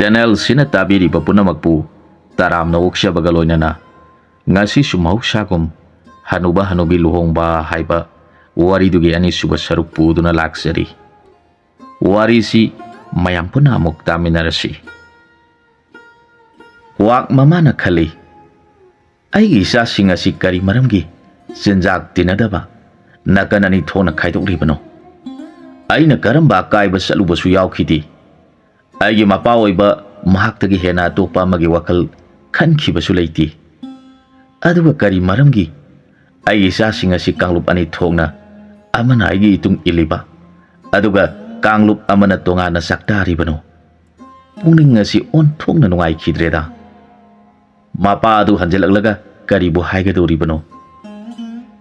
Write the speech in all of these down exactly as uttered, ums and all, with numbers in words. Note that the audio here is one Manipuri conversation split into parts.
ꯆꯦꯅꯦꯜꯁꯤꯅ ꯇꯥꯕꯤꯔꯤꯕ ꯄꯨꯝꯅꯃꯛꯄꯨ ꯇꯔꯥꯝꯅ ꯑꯣꯛꯆꯕꯒ ꯂꯣꯏꯅꯅ ꯉꯁꯤꯁꯨ ꯃꯍꯧꯁꯥꯒꯨꯝ ꯍꯅꯨꯕ ꯍꯅꯨꯕꯤ ꯂꯨꯍꯣꯡꯕ ꯍꯥꯏꯕ ꯋꯥꯔꯤꯗꯨꯒꯤ ꯑꯅꯤꯁꯨꯕ ꯁꯔꯨꯛ ꯄꯨꯗꯨꯅ ꯂꯥꯛꯆꯔꯤ꯫ ꯋꯥꯔꯤꯁꯤ ꯃꯌꯥꯝ ꯄꯨꯟꯅ ꯑꯃꯨꯛ ꯇꯥꯃꯤꯟꯅꯔꯁꯤ꯫ ꯀ꯭ꯋꯥꯛ ꯃꯃꯥꯅ ꯈꯜꯂꯤ, "ꯑꯩꯒꯤ ꯏꯆꯥꯁꯤꯡ ꯑꯁꯤ ꯀꯔꯤ ꯃꯔꯝꯒꯤ ꯆꯤꯟꯖꯥꯛ ꯇꯤꯟꯅꯗꯕ ꯅꯥꯀꯟ ꯑꯅꯤ ꯊꯣꯛꯅ ꯈꯥꯏꯗꯣꯛꯂꯤꯕꯅꯣ? ꯑꯩꯅ ꯀꯔꯝꯕ ꯑꯀꯥꯏꯕ ꯆꯠꯂꯨꯕꯁꯨ ꯌꯥꯎꯈꯤꯗꯦ꯫ ꯑꯩꯒꯤ ꯃꯄꯥ ꯑꯣꯏꯕ ꯃꯍꯥꯛꯇꯒꯤ ꯍꯦꯟꯅ ꯑꯇꯣꯞꯄ ꯑꯃꯒꯤ ꯋꯥꯈꯜ ꯈꯟꯈꯤꯕꯁꯨ ꯂꯩꯇꯦ꯫ ꯑꯗꯨꯒ ꯀꯔꯤ ꯃꯔꯝꯒꯤ ꯑꯩꯒꯤ ꯏꯆꯥꯁꯤꯡ ꯑꯁꯤ ꯀꯥꯡꯂꯨꯞ ꯑꯅꯤ ꯊꯣꯛꯅ ꯑꯃꯅ ꯑꯩꯒꯤ ꯏꯇꯨꯡ ꯏꯜꯂꯤꯕ, ꯑꯗꯨꯒ ꯀꯥꯡꯂꯨꯞ ꯑꯃꯅ ꯇꯣꯉꯥꯟꯅ ꯆꯥꯛꯇꯥꯔꯤꯕꯅꯣ? ꯄꯨꯛꯅꯤꯡ ꯑꯁꯤ ꯑꯣꯟꯊꯣꯛꯅ ꯅꯨꯡꯉꯥꯏꯈꯤꯗ꯭ꯔꯦꯗ꯫ ꯃꯄꯥ ꯑꯗꯨ ꯍꯟꯖꯤꯜꯂꯛꯂꯒ ꯀꯔꯤꯕꯨ ꯍꯥꯏꯒꯗꯧꯔꯤꯕꯅꯣ?"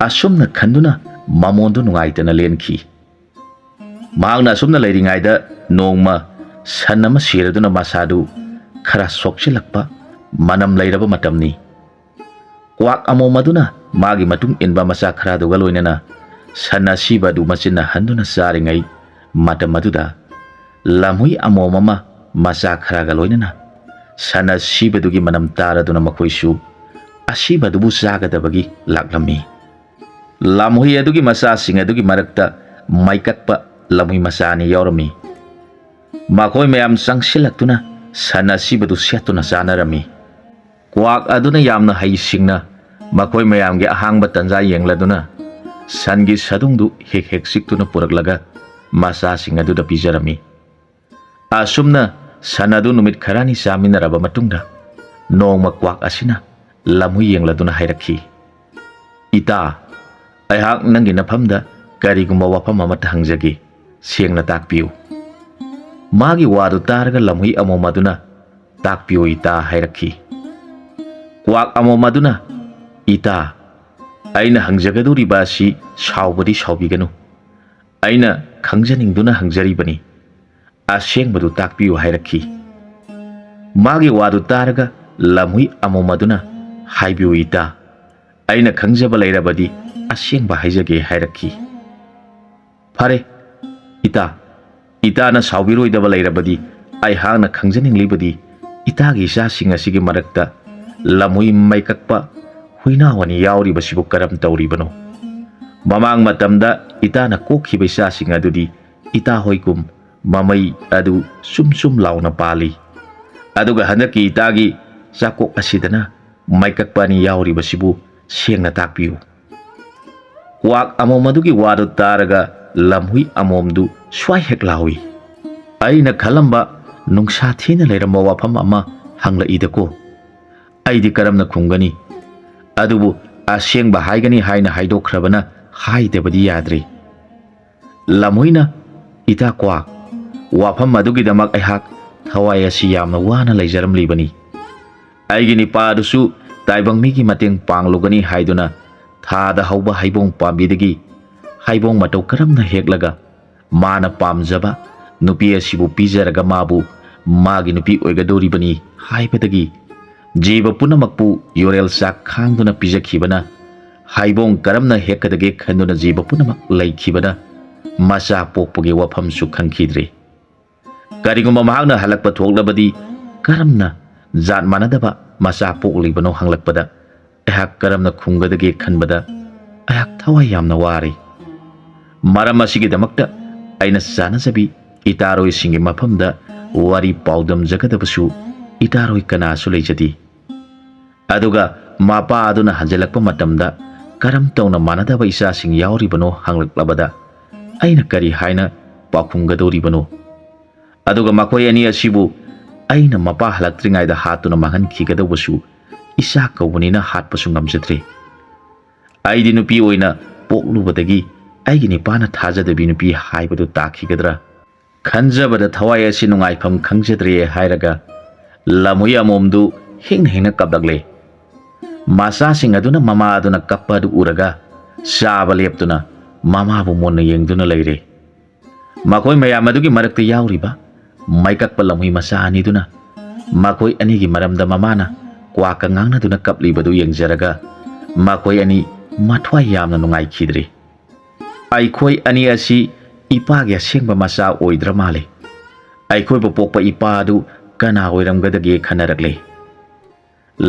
ꯑꯁꯨꯝꯅ ꯈꯟꯗꯨꯅ ꯃꯃꯣꯟꯗꯨ ꯅꯨꯡꯉꯥꯏꯇꯅ ꯂꯦꯟꯈꯤ꯫ ꯃꯍꯥꯛꯅ ꯑꯁꯨꯝꯅ ꯂꯩꯔꯤꯉꯩꯗ ꯅꯣꯡꯃ ꯁꯟ ꯑꯃ ꯁꯤꯔꯗꯨꯅ ꯃꯁꯥꯗꯨ ꯈꯔ ꯁꯣꯛꯆꯤꯜꯂꯛꯄ, ꯃꯅꯝ ꯂꯩꯔꯕ ꯃꯇꯝꯅꯤ꯫ ꯀ꯭ꯋꯥꯛ ꯑꯃꯣꯝ ꯑꯗꯨꯅ ꯃꯥꯒꯤ ꯃꯇꯨꯡ ꯏꯟꯕ ꯃꯆꯥ ꯈꯔꯗꯨꯒ ꯂꯣꯏꯅꯅ ꯁꯟ ꯑꯁꯤꯕ ꯑꯗꯨ ꯃꯆꯤꯟꯅ ꯍꯟꯗꯨꯅ ꯆꯥꯔꯤꯉꯩ ꯃꯇꯝ ꯑꯗꯨꯗ ꯂꯝꯍꯨꯏ ꯑꯃꯣꯝ ꯑꯃ ꯃꯆꯥ ꯈꯔꯒ ꯂꯣꯏꯅꯅ ꯁꯟ ꯑꯁꯤꯕꯗꯨꯒꯤ ꯃꯅꯝ ꯇꯥꯔꯗꯨꯅ ꯃꯈꯣꯏꯁꯨ ꯑꯁꯤꯕꯗꯨꯕꯨ ꯆꯥꯒꯗꯕꯒꯤ ꯂꯥꯛꯂꯝꯃꯤ꯫ ꯂꯝꯍꯨꯏ ꯑꯗꯨꯒꯤ ꯃꯆꯥꯁꯤꯡ ꯑꯗꯨꯒꯤ ꯃꯔꯛꯇ ꯃꯩꯀꯛꯄ ꯂꯝꯍꯨꯏ ꯃꯆꯥ ꯑꯅꯤ ꯌꯥꯎꯔꯝꯃꯤ꯫ ꯃꯈꯣꯏ ꯃꯌꯥꯝ ꯆꯪꯁꯤꯜꯂꯛꯇꯨꯅ ꯁꯟ ꯑꯁꯤꯕꯗꯨ ꯁꯦꯠꯇꯨꯅ ꯆꯥꯅꯔꯝꯃꯤ꯫ ꯀ꯭ꯋꯥꯛ ꯑꯗꯨꯅ ꯌꯥꯝꯅ ꯍꯩꯁꯤꯡꯅ ꯃꯈꯣꯏ ꯃꯌꯥꯝꯒꯤ ꯑꯍꯥꯡꯕ ꯇꯟꯖꯥ ꯌꯦꯡꯂꯗꯨꯅ ꯁꯟꯒꯤ ꯁꯥꯗꯣꯡꯗꯨ ꯍꯦꯛ ꯍꯦꯛ ꯆꯤꯛꯇꯨꯅ ꯄꯨꯔꯛꯂꯒ ꯃꯆꯥꯁꯤꯡ ꯑꯗꯨꯗ ꯄꯤꯖꯔꯝꯃꯤ꯫ ꯑꯁꯨꯝꯅ ꯁꯟ ꯑꯗꯨ ꯅꯨꯃꯤꯠ ꯈꯔꯅꯤ ꯆꯥꯃꯤꯟꯅꯔꯕ ꯃꯇꯨꯡꯗ ꯅꯣꯡꯃ ꯀ꯭ꯋꯥꯛ ꯑꯁꯤꯅ ꯂꯝꯍꯨꯏ ꯌꯦꯡꯂꯗꯨꯅ ꯍꯥꯏꯔꯛꯈꯤ, "ꯏꯇꯥ, ꯑꯩꯍꯥꯛ ꯅꯪꯒꯤ ꯅꯐꯝꯗ ꯀꯔꯤꯒꯨꯝꯕ ꯋꯥꯐꯝ ꯑꯃꯠꯇ ꯍꯪꯖꯒꯦ, ꯁꯦꯡꯅ ꯇꯥꯛꯄꯤꯌꯨ꯫" ꯃꯥꯒꯤ ꯋꯥꯗꯨ ꯇꯥꯔꯒ ꯂꯝꯍꯨꯏ ꯑꯃꯣꯝ ꯑꯗꯨꯅ, "ꯇꯥꯛꯄꯤꯌꯨ ꯏꯇꯥ" ꯍꯥꯏꯔꯛꯈꯤ꯫ ꯀ꯭ꯋꯥꯛ ꯑꯃꯣꯝ ꯑꯗꯨꯅ, "ꯏꯇꯥ, ꯑꯩꯅ ꯍꯪꯖꯒꯗꯧꯔꯤꯕ ꯑꯁꯤ ꯁꯥꯎꯕꯗꯤ ꯁꯥꯎꯕꯤꯒꯅꯨ꯫ ꯑꯩꯅ ꯈꯪꯖꯅꯤꯡꯗꯨꯅ ꯍꯪꯖꯔꯤꯕꯅꯤ꯫ ꯑꯁꯦꯡꯕꯗꯨ ꯇꯥꯛꯄꯤꯌꯨ" ꯍꯥꯏꯔꯛꯈꯤ꯫ ꯃꯥꯒꯤ ꯋꯥꯗꯨ ꯇꯥꯔꯒ ꯂꯝꯍꯨꯏ ꯑꯃꯣꯝ ꯑꯗꯨꯅ, "ꯍꯥꯏꯕꯤꯌꯨ ꯏꯇꯥ, ꯑꯩꯅ ꯈꯪꯖꯕ ꯂꯩꯔꯕꯗꯤ ꯑꯁꯦꯡꯕ ꯍꯥꯏꯖꯒꯦ" ꯍꯥꯏꯔꯛꯈꯤ꯫ "ꯐꯔꯦ ꯏꯇꯥ, ꯏꯇꯥꯅ ꯁꯥꯎꯕꯤꯔꯣꯏꯗꯕ ꯂꯩꯔꯕꯗꯤ ꯑꯩꯍꯥꯛꯅ ꯈꯪꯖꯅꯤꯡꯂꯤꯕꯗꯤ ꯏꯇꯥꯒꯤ ꯏꯆꯥꯁꯤꯡ ꯑꯁꯤꯒꯤ ꯃꯔꯛꯇ ꯂꯝꯍꯨꯏ ꯃꯩꯀꯛꯄ ꯍꯨꯏꯅꯥꯎ ꯑꯅꯤ ꯌꯥꯎꯔꯤꯕꯁꯤꯕꯨ ꯀꯔꯝ ꯇꯧꯔꯤꯕꯅꯣ? ꯃꯃꯥꯡ ꯃꯇꯝꯗ ꯏꯇꯥꯅ ꯀꯣꯛꯈꯤꯕ ꯏꯆꯥꯁꯤꯡ ꯑꯗꯨꯗꯤ ꯏꯇꯥ ꯍꯣꯏꯒꯨꯝ ꯃꯃꯩ ꯑꯗꯨ ꯆꯨꯝ ꯆꯨꯝ ꯂꯥꯎꯅ ꯄꯥꯜꯂꯤ꯫ ꯑꯗꯨꯒ ꯍꯟꯗꯛꯀꯤ ꯏꯇꯥꯒꯤ ꯆꯥꯛꯀꯣꯛ ꯑꯁꯤꯗꯅ ꯃꯩꯀꯛꯄ ꯑꯅꯤ ꯌꯥꯎꯔꯤꯕꯁꯤꯕꯨ ꯁꯦꯡꯅ ꯇꯥꯛꯄꯤꯌꯨ꯫ ꯀ꯭ꯋꯥꯛ ꯑꯃꯣꯝ ꯑꯗꯨꯒꯤ ꯋꯥꯗꯨ ꯇꯥꯔꯒ ꯂꯝꯍꯨꯏ ꯑꯃꯣꯝꯗꯨ ꯁ꯭ꯋꯥꯏ ꯍꯦꯛ ꯂꯥꯎꯏ꯫ ꯑꯩꯅ ꯈꯜꯂꯝꯕ ꯅꯨꯡꯁꯥ ꯊꯤꯅ ꯂꯩꯔꯝꯕ ꯋꯥꯐꯝ ꯑꯃ ꯍꯪꯂꯛꯏꯗꯀꯣ꯫ ꯑꯩꯗꯤ ꯀꯔꯝꯅ ꯈꯨꯝꯒꯅꯤ? ꯑꯗꯨꯕꯨ ꯑꯁꯦꯡꯕ ꯍꯥꯏꯒꯅꯤ ꯍꯥꯏꯅ ꯍꯥꯏꯗꯣꯛꯈ꯭ꯔꯕꯅ ꯍꯥꯏꯗꯕꯗꯤ ꯌꯥꯗ꯭ꯔꯦ꯫ ꯂꯝꯍꯨꯏꯅ, "ꯏꯇꯥ ꯀ꯭ꯋꯥꯛ, ꯋꯥꯐꯝ ꯑꯗꯨꯒꯤꯗꯃꯛ ꯑꯩꯍꯥꯛ ꯊꯋꯥꯏ ꯑꯁꯤ ꯌꯥꯝꯅ ꯋꯥꯅ ꯂꯩꯖꯔꯝꯂꯤꯕꯅꯤ꯫ ꯑꯩꯒꯤ ꯅꯤꯄꯥ ꯑꯗꯨꯁꯨ ꯇꯥꯏꯕꯪ ꯃꯤꯒꯤ ꯃꯇꯦꯡ ꯄꯥꯡꯂꯨꯒꯅꯤ ꯍꯥꯏꯗꯨꯅ ꯊꯥꯗ ꯍꯧꯕ ꯍꯩꯕꯣꯡ ꯄꯥꯝꯕꯤꯗꯒꯤ ꯍꯩꯕꯣꯡ ꯃꯇꯧ ꯀꯔꯝꯅ ꯍꯦꯛꯂꯒ ꯃꯥꯅ ꯄꯥꯝꯖꯕ ꯅꯨꯄꯤ ꯑꯁꯤꯕꯨ ꯄꯤꯖꯔꯒ ꯃꯥꯕꯨ ꯃꯥꯒꯤ ꯅꯨꯄꯤ ꯑꯣꯏꯒꯗꯧꯔꯤꯕꯅꯤ ꯍꯥꯏꯕꯗꯒꯤ ꯖꯤꯕ ꯄꯨꯝꯅꯃꯛꯄꯨ ꯌꯣꯔꯦꯜ ꯆꯥꯛ ꯈꯥꯡꯗꯨꯅ ꯄꯤꯖꯈꯤꯕꯅ ꯍꯩꯕꯣꯡ ꯀꯔꯝꯅ ꯍꯦꯛꯀꯗꯒꯦ ꯈꯟꯗꯨꯅ ꯖꯤꯕ ꯄꯨꯝꯅꯃꯛ ꯂꯩꯈꯤꯕꯅ ꯃꯆꯥ ꯄꯣꯛꯄꯒꯤ ꯋꯥꯐꯝꯁꯨ ꯈꯪꯈꯤꯗ꯭ꯔꯦ꯫ ꯀꯔꯤꯒꯨꯝꯕ ꯃꯍꯥꯛꯅ ꯍꯜꯂꯛꯄ ꯊꯣꯛꯂꯕꯗꯤ ꯀꯔꯝꯅ ꯖꯥꯠ ꯃꯥꯟꯅꯗꯕ ꯃꯆꯥ ꯄꯣꯛꯂꯤꯕꯅꯣ ꯍꯪꯂꯛꯄꯗ ꯑꯩꯍꯥꯛ ꯀꯔꯝꯅ ꯈꯨꯝꯒꯗꯒꯦ ꯈꯟꯕꯗ ꯑꯩꯍꯥꯛ ꯊꯋꯥꯏ ꯌꯥꯝꯅ ꯋꯥꯔꯦ꯫ ꯃꯔꯝ ꯑꯁꯤꯒꯤꯗꯃꯛꯇ ꯑꯩꯅ ꯆꯥꯅꯖꯕꯤ ꯏꯇꯥꯔꯣꯏꯁꯤꯡꯒꯤ ꯃꯐꯝꯗ ꯋꯥꯔꯤ ꯄꯥꯎꯗꯝꯖꯒꯗꯕꯁꯨ ꯏꯇꯥꯔꯣꯏ ꯀꯅꯥꯁꯨ ꯂꯩꯖꯗꯦ꯫ ꯑꯗꯨꯒ ꯃꯄꯥ ꯑꯗꯨꯅ ꯍꯟꯖꯤꯜꯂꯛꯄ ꯃꯇꯝꯗ ꯀꯔꯝ ꯇꯧꯅ ꯃꯥꯟꯅꯗꯕ ꯏꯆꯥꯁꯤꯡ ꯌꯥꯎꯔꯤꯕꯅꯣ ꯍꯪꯂꯛꯂꯕꯗ ꯑꯩꯅ ꯀꯔꯤ ꯍꯥꯏꯅ ꯄꯥꯎꯈꯨꯝꯒꯗꯧꯔꯤꯕꯅꯣ? ꯑꯗꯨꯒ ꯃꯈꯣꯏ ꯑꯅꯤ ꯑꯁꯤꯕꯨ ꯑꯩꯅ ꯃꯄꯥ ꯍꯜꯂꯛꯇ꯭ꯔꯤꯉꯩꯗ ꯍꯥꯠꯇꯨꯅ ꯃꯥꯡꯍꯟꯈꯤꯒꯗꯧꯕꯁꯨ ꯏꯆꯥ ꯀꯧꯕꯅꯤꯅ ꯍꯥꯠꯄꯁꯨ ꯉꯝꯖꯗ꯭ꯔꯦ꯫ ꯑꯩꯗꯤ ꯅꯨꯄꯤ ꯑꯣꯏꯅ ꯄꯣꯛꯂꯨꯕꯗꯒꯤ ꯑꯩꯒꯤ ꯅꯤꯄꯥꯅ ꯊꯥꯖꯗꯕꯤ ꯅꯨꯄꯤ ꯍꯥꯏꯕꯗꯨ ꯇꯥꯈꯤꯒꯗ꯭ꯔꯥ ꯈꯟꯖꯕꯗ ꯊꯋꯥꯏ ꯑꯁꯤ ꯅꯨꯡꯉꯥꯏꯐꯝ ꯈꯪꯖꯗ꯭ꯔꯦ ꯍꯥꯏꯔꯒ ꯂꯝꯍꯨꯏ ꯑꯃꯣꯝꯗꯨ ꯍꯦꯡꯅ ꯍꯦꯡꯅ ꯀꯞꯂꯛꯂꯦ꯫ ꯃꯆꯥꯁꯤꯡ ꯑꯗꯨꯅ ꯃꯃꯥ ꯑꯗꯨꯅ ꯀꯞꯄ ꯑꯗꯨ ꯎꯔꯒ ꯆꯥꯕ ꯂꯦꯞꯇꯨꯅ ꯃꯃꯥꯕꯨ ꯃꯨꯟꯅ ꯌꯦꯡꯗꯨꯅ ꯂꯩꯔꯦ꯫ ꯃꯈꯣꯏ ꯃꯌꯥꯝ ꯑꯗꯨꯒꯤ ꯃꯔꯛꯇ ꯌꯥꯎꯔꯤꯕ ꯃꯩꯀꯛꯄ ꯂꯝꯍꯨꯏ ꯃꯆꯥ ꯑꯅꯤꯗꯨꯅ ꯃꯈꯣꯏ ꯑꯅꯤꯒꯤ ꯃꯔꯝꯗ ꯃꯃꯥꯅ ꯀ꯭ꯋꯥꯛꯀ ꯉꯥꯡꯅꯗꯨꯅ ꯀꯞꯂꯤꯕꯗꯨ ꯌꯦꯡꯖꯔꯒ ꯃꯈꯣꯏ ꯑꯅꯤ ꯃꯊ꯭ꯋꯥꯏ ꯌꯥꯝꯅ ꯅꯨꯡꯉꯥꯏꯈꯤꯗ꯭ꯔꯦ꯫ ꯑꯩꯈꯣꯏ ꯑꯅꯤ ꯑꯁꯤ ꯏꯄꯥꯒꯤ ꯑꯁꯦꯡꯕ ꯃꯆꯥ ꯑꯣꯏꯗ꯭ꯔ ꯃꯥꯜꯂꯦ꯫ ꯑꯩꯈꯣꯏꯕꯨ ꯄꯣꯛꯄ ꯏꯄꯥ ꯑꯗꯨ ꯀꯅꯥ ꯑꯣꯏꯔꯝꯒꯗꯒꯦ ꯈꯟꯅꯔꯛꯂꯦ꯫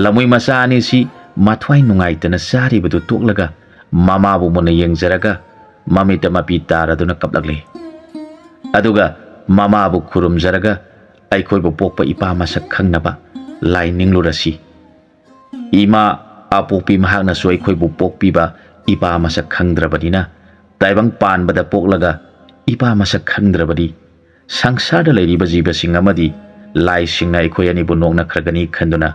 ꯂꯃꯣꯏ ꯃꯆꯥ ꯑꯅꯤꯁꯤ ꯃꯊ꯭ꯋꯥꯏ ꯅꯨꯡꯉꯥꯏꯇꯅ ꯆꯥꯔꯤꯕꯗꯨ ꯇꯣꯛꯂꯒ ꯃꯃꯥꯕꯨ ꯃꯨꯟꯅ ꯌꯦꯡꯖꯔꯒ ꯃꯃꯤꯠꯇ ꯃꯄꯤ ꯇꯥꯔꯗꯨꯅ ꯀꯞꯂꯛꯂꯦ꯫ ꯑꯗꯨꯒ ꯃꯃꯥꯕꯨ ꯈꯨꯔꯨꯝꯖꯔꯒ ꯑꯩꯈꯣꯏꯕꯨ ꯄꯣꯛꯄ ꯏꯄꯥ ꯃꯁꯛ ꯈꯪꯅꯕ ꯂꯥꯏ ꯅꯤꯡꯂꯨꯔꯁꯤ꯫ ꯏꯃꯥ ꯑꯄꯣꯛꯄꯤ ꯃꯍꯥꯛꯅꯁꯨ ꯑꯩꯈꯣꯏꯕꯨ ꯄꯣꯛꯄꯤꯕ ꯏꯄꯥ ꯃꯁꯛ ꯈꯪꯗ꯭ꯔꯕꯅꯤꯅ, ꯇꯥꯏꯕꯪ ꯄꯥꯟꯕꯗ ꯄꯣꯛꯂꯒ ꯏꯄꯥ ꯃꯁꯛ ꯈꯪꯗ꯭ꯔꯕꯗꯤ ꯁꯪꯁꯥꯔꯗ ꯂꯩꯔꯤꯕ ꯖꯤꯕꯁꯤꯡ ꯑꯃꯗꯤ ꯂꯥꯏꯁꯤꯡꯅ ꯑꯩꯈꯣꯏ ꯑꯅꯤꯕꯨ ꯅꯣꯛꯅꯈ꯭ꯔꯒꯅꯤ ꯈꯟꯗꯨꯅ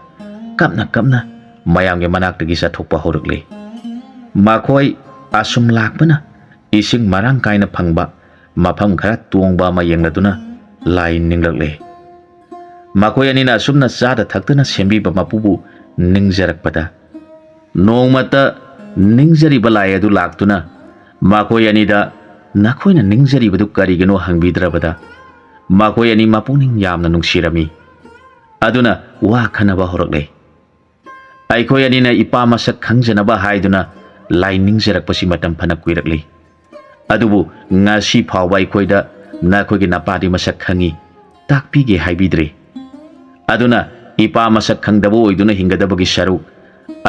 ꯀꯞꯅ ꯀꯞꯅ ꯃꯌꯥꯝꯒꯤ ꯃꯅꯥꯛꯇꯒꯤ ꯆꯠꯊꯣꯛꯄ ꯍꯧꯔꯛꯂꯦ꯫ ꯃꯈꯣꯏ ꯑꯁꯨꯝ ꯂꯥꯛꯄꯅ ꯏꯁꯤꯡ ꯃꯔꯥꯡ ꯀꯥꯏꯅ ꯐꯪꯕ ꯃꯐꯝ ꯈꯔ ꯇꯣꯡꯕ ꯑꯃ ꯌꯦꯡꯂꯗꯨꯅ ꯂꯥꯏ ꯅꯤꯡꯂꯛꯂꯦ꯫ ꯃꯈꯣꯏ ꯑꯅꯤꯅ ꯑꯁꯨꯝꯅ ꯆꯥꯗ ꯊꯛꯇꯅ ꯁꯦꯝꯕꯤꯕ ꯃꯄꯨꯕꯨ ꯅꯤꯡꯖꯔꯛꯄꯗ, ꯅꯣꯡꯃꯇ ꯅꯤꯡꯖꯔꯤꯕ ꯂꯥꯏ ꯑꯗꯨ ꯂꯥꯛꯇꯨꯅ ꯃꯈꯣꯏ ꯑꯅꯤꯗ "ꯅꯈꯣꯏꯅ ꯅꯤꯡꯖꯔꯤꯕꯗꯨ ꯀꯔꯤꯒꯤꯅꯣ?" ꯍꯪꯕꯤꯗ꯭ꯔꯕꯗ, ꯃꯈꯣꯏ ꯑꯅꯤ ꯃꯄꯨꯛꯅꯤꯡ ꯌꯥꯝꯅ ꯅꯨꯡꯁꯤꯔꯝꯃꯤ꯫ ꯑꯗꯨꯅ ꯋꯥ ꯈꯟꯅꯕ ꯍꯧꯔꯛꯂꯦ꯫ ꯑꯩꯈꯣꯏ ꯑꯅꯤꯅ ꯏꯄꯥ ꯃꯁꯛ ꯈꯪꯖꯅꯕ ꯍꯥꯏꯗꯨꯅ ꯂꯥꯏ ꯅꯤꯡꯖꯔꯛꯄꯁꯤ ꯃꯇꯝ ꯐꯅ ꯀꯨꯏꯔꯛꯂꯤ꯫ ꯑꯗꯨꯕꯨ ꯉꯁꯤ ꯐꯥꯎꯕ ꯑꯩꯈꯣꯏꯗ "ꯅꯈꯣꯏꯒꯤ ꯅꯄꯥꯗꯤ ꯃꯁꯛ ꯈꯪꯉꯤ, ꯇꯥꯛꯄꯤꯒꯦ" ꯍꯥꯏꯕꯤꯗ꯭ꯔꯤ꯫ ꯑꯗꯨꯅ ꯏꯄꯥ ꯃꯁꯛ ꯈꯪꯗꯕ ꯑꯣꯏꯗꯨꯅ ꯍꯤꯡꯒꯗꯕꯒꯤ ꯁꯔꯨꯛ,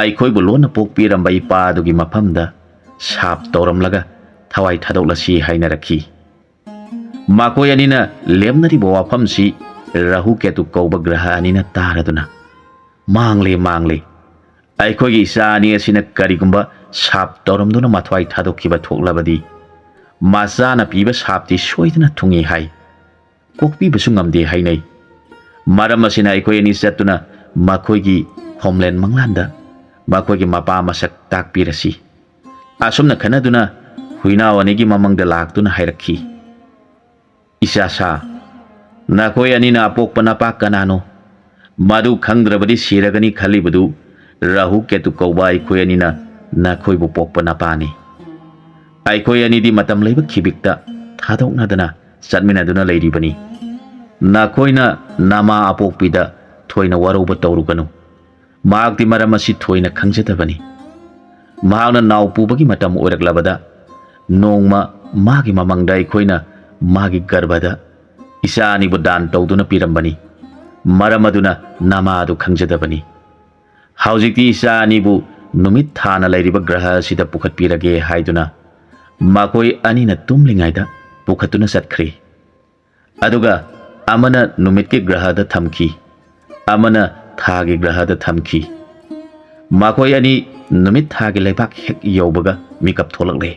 ꯑꯩꯈꯣꯏꯕꯨ ꯂꯣꯟꯅ ꯄꯣꯛꯄꯤꯔꯝꯕ ꯏꯄꯥ ꯑꯗꯨꯒꯤ ꯃꯐꯝꯗ ꯁꯥꯞ ꯇꯧꯔꯝꯂꯒ ꯊꯋꯥꯏ ꯊꯥꯗꯣꯛꯂꯁꯤ ꯍꯥꯏꯅꯔꯛꯈꯤ꯫ ꯃꯈꯣꯏ ꯑꯅꯤꯅ ꯂꯦꯝꯅꯔꯤꯕ ꯋꯥꯐꯝꯁꯤ ꯔꯥꯍꯨ ꯀꯦꯇꯨ ꯀꯧꯕ ꯒ꯭ꯔꯍ ꯑꯅꯤꯅ ꯇꯥꯔꯗꯨꯅ, "ꯃꯥꯡꯂꯦ, ꯃꯥꯡꯂꯦ꯫ ꯑꯩꯈꯣꯏꯒꯤ ꯏꯆꯥ ꯑꯅꯤ ꯑꯁꯤꯅ ꯀꯔꯤꯒꯨꯝꯕ ꯁꯥꯞ ꯇꯧꯔꯝꯗꯨꯅ ꯃꯊ꯭ꯋꯥꯏ ꯊꯥꯗꯣꯛꯈꯤꯕ ꯊꯣꯛꯂꯕꯗꯤ, ꯃꯆꯥꯅ ꯄꯤꯕ ꯁꯥꯞꯇꯤ ꯁꯣꯏꯗꯅ ꯊꯨꯡꯏ ꯍꯥꯏ꯫ ꯀꯣꯛꯄꯤꯕꯁꯨ ꯉꯝꯗꯦ ꯍꯥꯏꯅꯩ꯫ ꯃꯔꯝ ꯑꯁꯤꯅ ꯑꯩꯈꯣꯏ ꯑꯅꯤ ꯆꯠꯇꯨꯅ ꯃꯈꯣꯏꯒꯤ ꯍꯣꯝꯂꯦꯟ ꯃꯪꯂꯥꯟꯗ ꯃꯈꯣꯏꯒꯤ ꯃꯄꯥ ꯃꯁꯛ ꯇꯥꯛꯄꯤꯔꯁꯤ"꯫ ꯑꯁꯨꯝꯅ ꯈꯟꯅꯗꯨꯅ ꯍꯨꯏꯅꯥꯎ ꯑꯅꯤꯒꯤ ꯃꯃꯥꯡꯗ ꯂꯥꯛꯇꯨꯅ ꯍꯥꯏꯔꯛꯈꯤ, "ꯏꯆꯥ ꯁꯥ, ꯅꯈꯣꯏ ꯑꯅꯤꯅ ꯑꯄꯣꯛꯄ ꯅꯄꯥ ꯀꯅꯥꯅꯣ? ꯃꯗꯨ ꯈꯪꯗ꯭ꯔꯕꯗꯤ ꯁꯤꯔꯒꯅꯤ ꯈꯜꯂꯤꯕꯗꯨ ꯔꯥꯍꯨ ꯀꯦꯇꯨ ꯀꯧꯕ ꯑꯩꯈꯣꯏ ꯑꯅꯤꯅ ꯅꯈꯣꯏꯕꯨ ꯄꯣꯛꯄ ꯅꯄꯥꯅꯤ꯫ ꯑꯩꯈꯣꯏ ꯑꯅꯤꯗꯤ ꯃꯇꯝ ꯂꯩꯕ ꯈꯤꯕꯤꯛꯇ ꯊꯥꯗꯣꯛꯅꯗꯅ ꯆꯠꯃꯤꯟꯅꯗꯨꯅ ꯂꯩꯔꯤꯕꯅꯤ꯫ ꯅꯈꯣꯏꯅ ꯅꯃꯥ ꯑꯄꯣꯛꯄꯤꯗ ꯊꯣꯏꯅ ꯋꯥꯔꯧꯕ ꯇꯧꯔꯨꯒꯅꯨ꯫ ꯃꯍꯥꯛꯇꯤ ꯃꯔꯝ ꯑꯁꯤ ꯊꯣꯏꯅ ꯈꯪꯖꯗꯕꯅꯤ꯫ ꯃꯍꯥꯛꯅ ꯅꯥꯎ ꯄꯨꯕꯒꯤ ꯃꯇꯝ ꯑꯣꯏꯔꯛꯂꯕꯗ, ꯅꯣꯡꯃ ꯃꯥꯒꯤ ꯃꯃꯥꯡꯗ ꯑꯩꯈꯣꯏꯅ ꯃꯥꯒꯤ ꯒꯔꯚꯗ ꯏꯆꯥ ꯑꯅꯤꯕꯨ ꯗꯥꯟ ꯇꯧꯗꯨꯅ ꯄꯤꯔꯝꯕꯅꯤ꯫ ꯃꯔꯝ ꯑꯗꯨꯅ ꯅꯃꯥ ꯑꯗꯨ ꯈꯪꯖꯗꯕꯅꯤ꯫ ꯍꯧꯖꯤꯛꯇꯤ ꯏꯆꯥ ꯑꯅꯤꯕꯨ ꯅꯨꯃꯤꯠ ꯊꯥꯅ ꯂꯩꯔꯤꯕ ꯒ꯭ꯔꯍ ꯑꯁꯤꯗ ꯄꯨꯈꯠꯄꯤꯔꯒꯦ ꯍꯥꯏꯗꯨꯅ ꯃꯈꯣꯏ ꯑꯅꯤꯅ ꯇꯨꯝꯂꯤꯉꯩꯗ ꯄꯨꯈꯠꯇꯨꯅ ꯆꯠꯈ꯭ꯔꯦ꯫ ꯑꯗꯨꯒ ꯑꯃꯅ ꯅꯨꯃꯤꯠꯀꯤ ꯒ꯭ꯔꯍꯗ ꯊꯝꯈꯤ, ꯑꯃꯅ ꯊꯥꯒꯤ ꯒ꯭ꯔꯍꯗ ꯊꯝꯈꯤ꯫ ꯃꯈꯣꯏ ꯑꯅꯤ ꯅꯨꯃꯤꯠ ꯊꯥꯒꯤ ꯂꯩꯕꯥꯛ ꯍꯦꯛ ꯌꯧꯕꯒ ꯃꯤꯀꯞ ꯊꯣꯛꯂꯛꯂꯦ꯫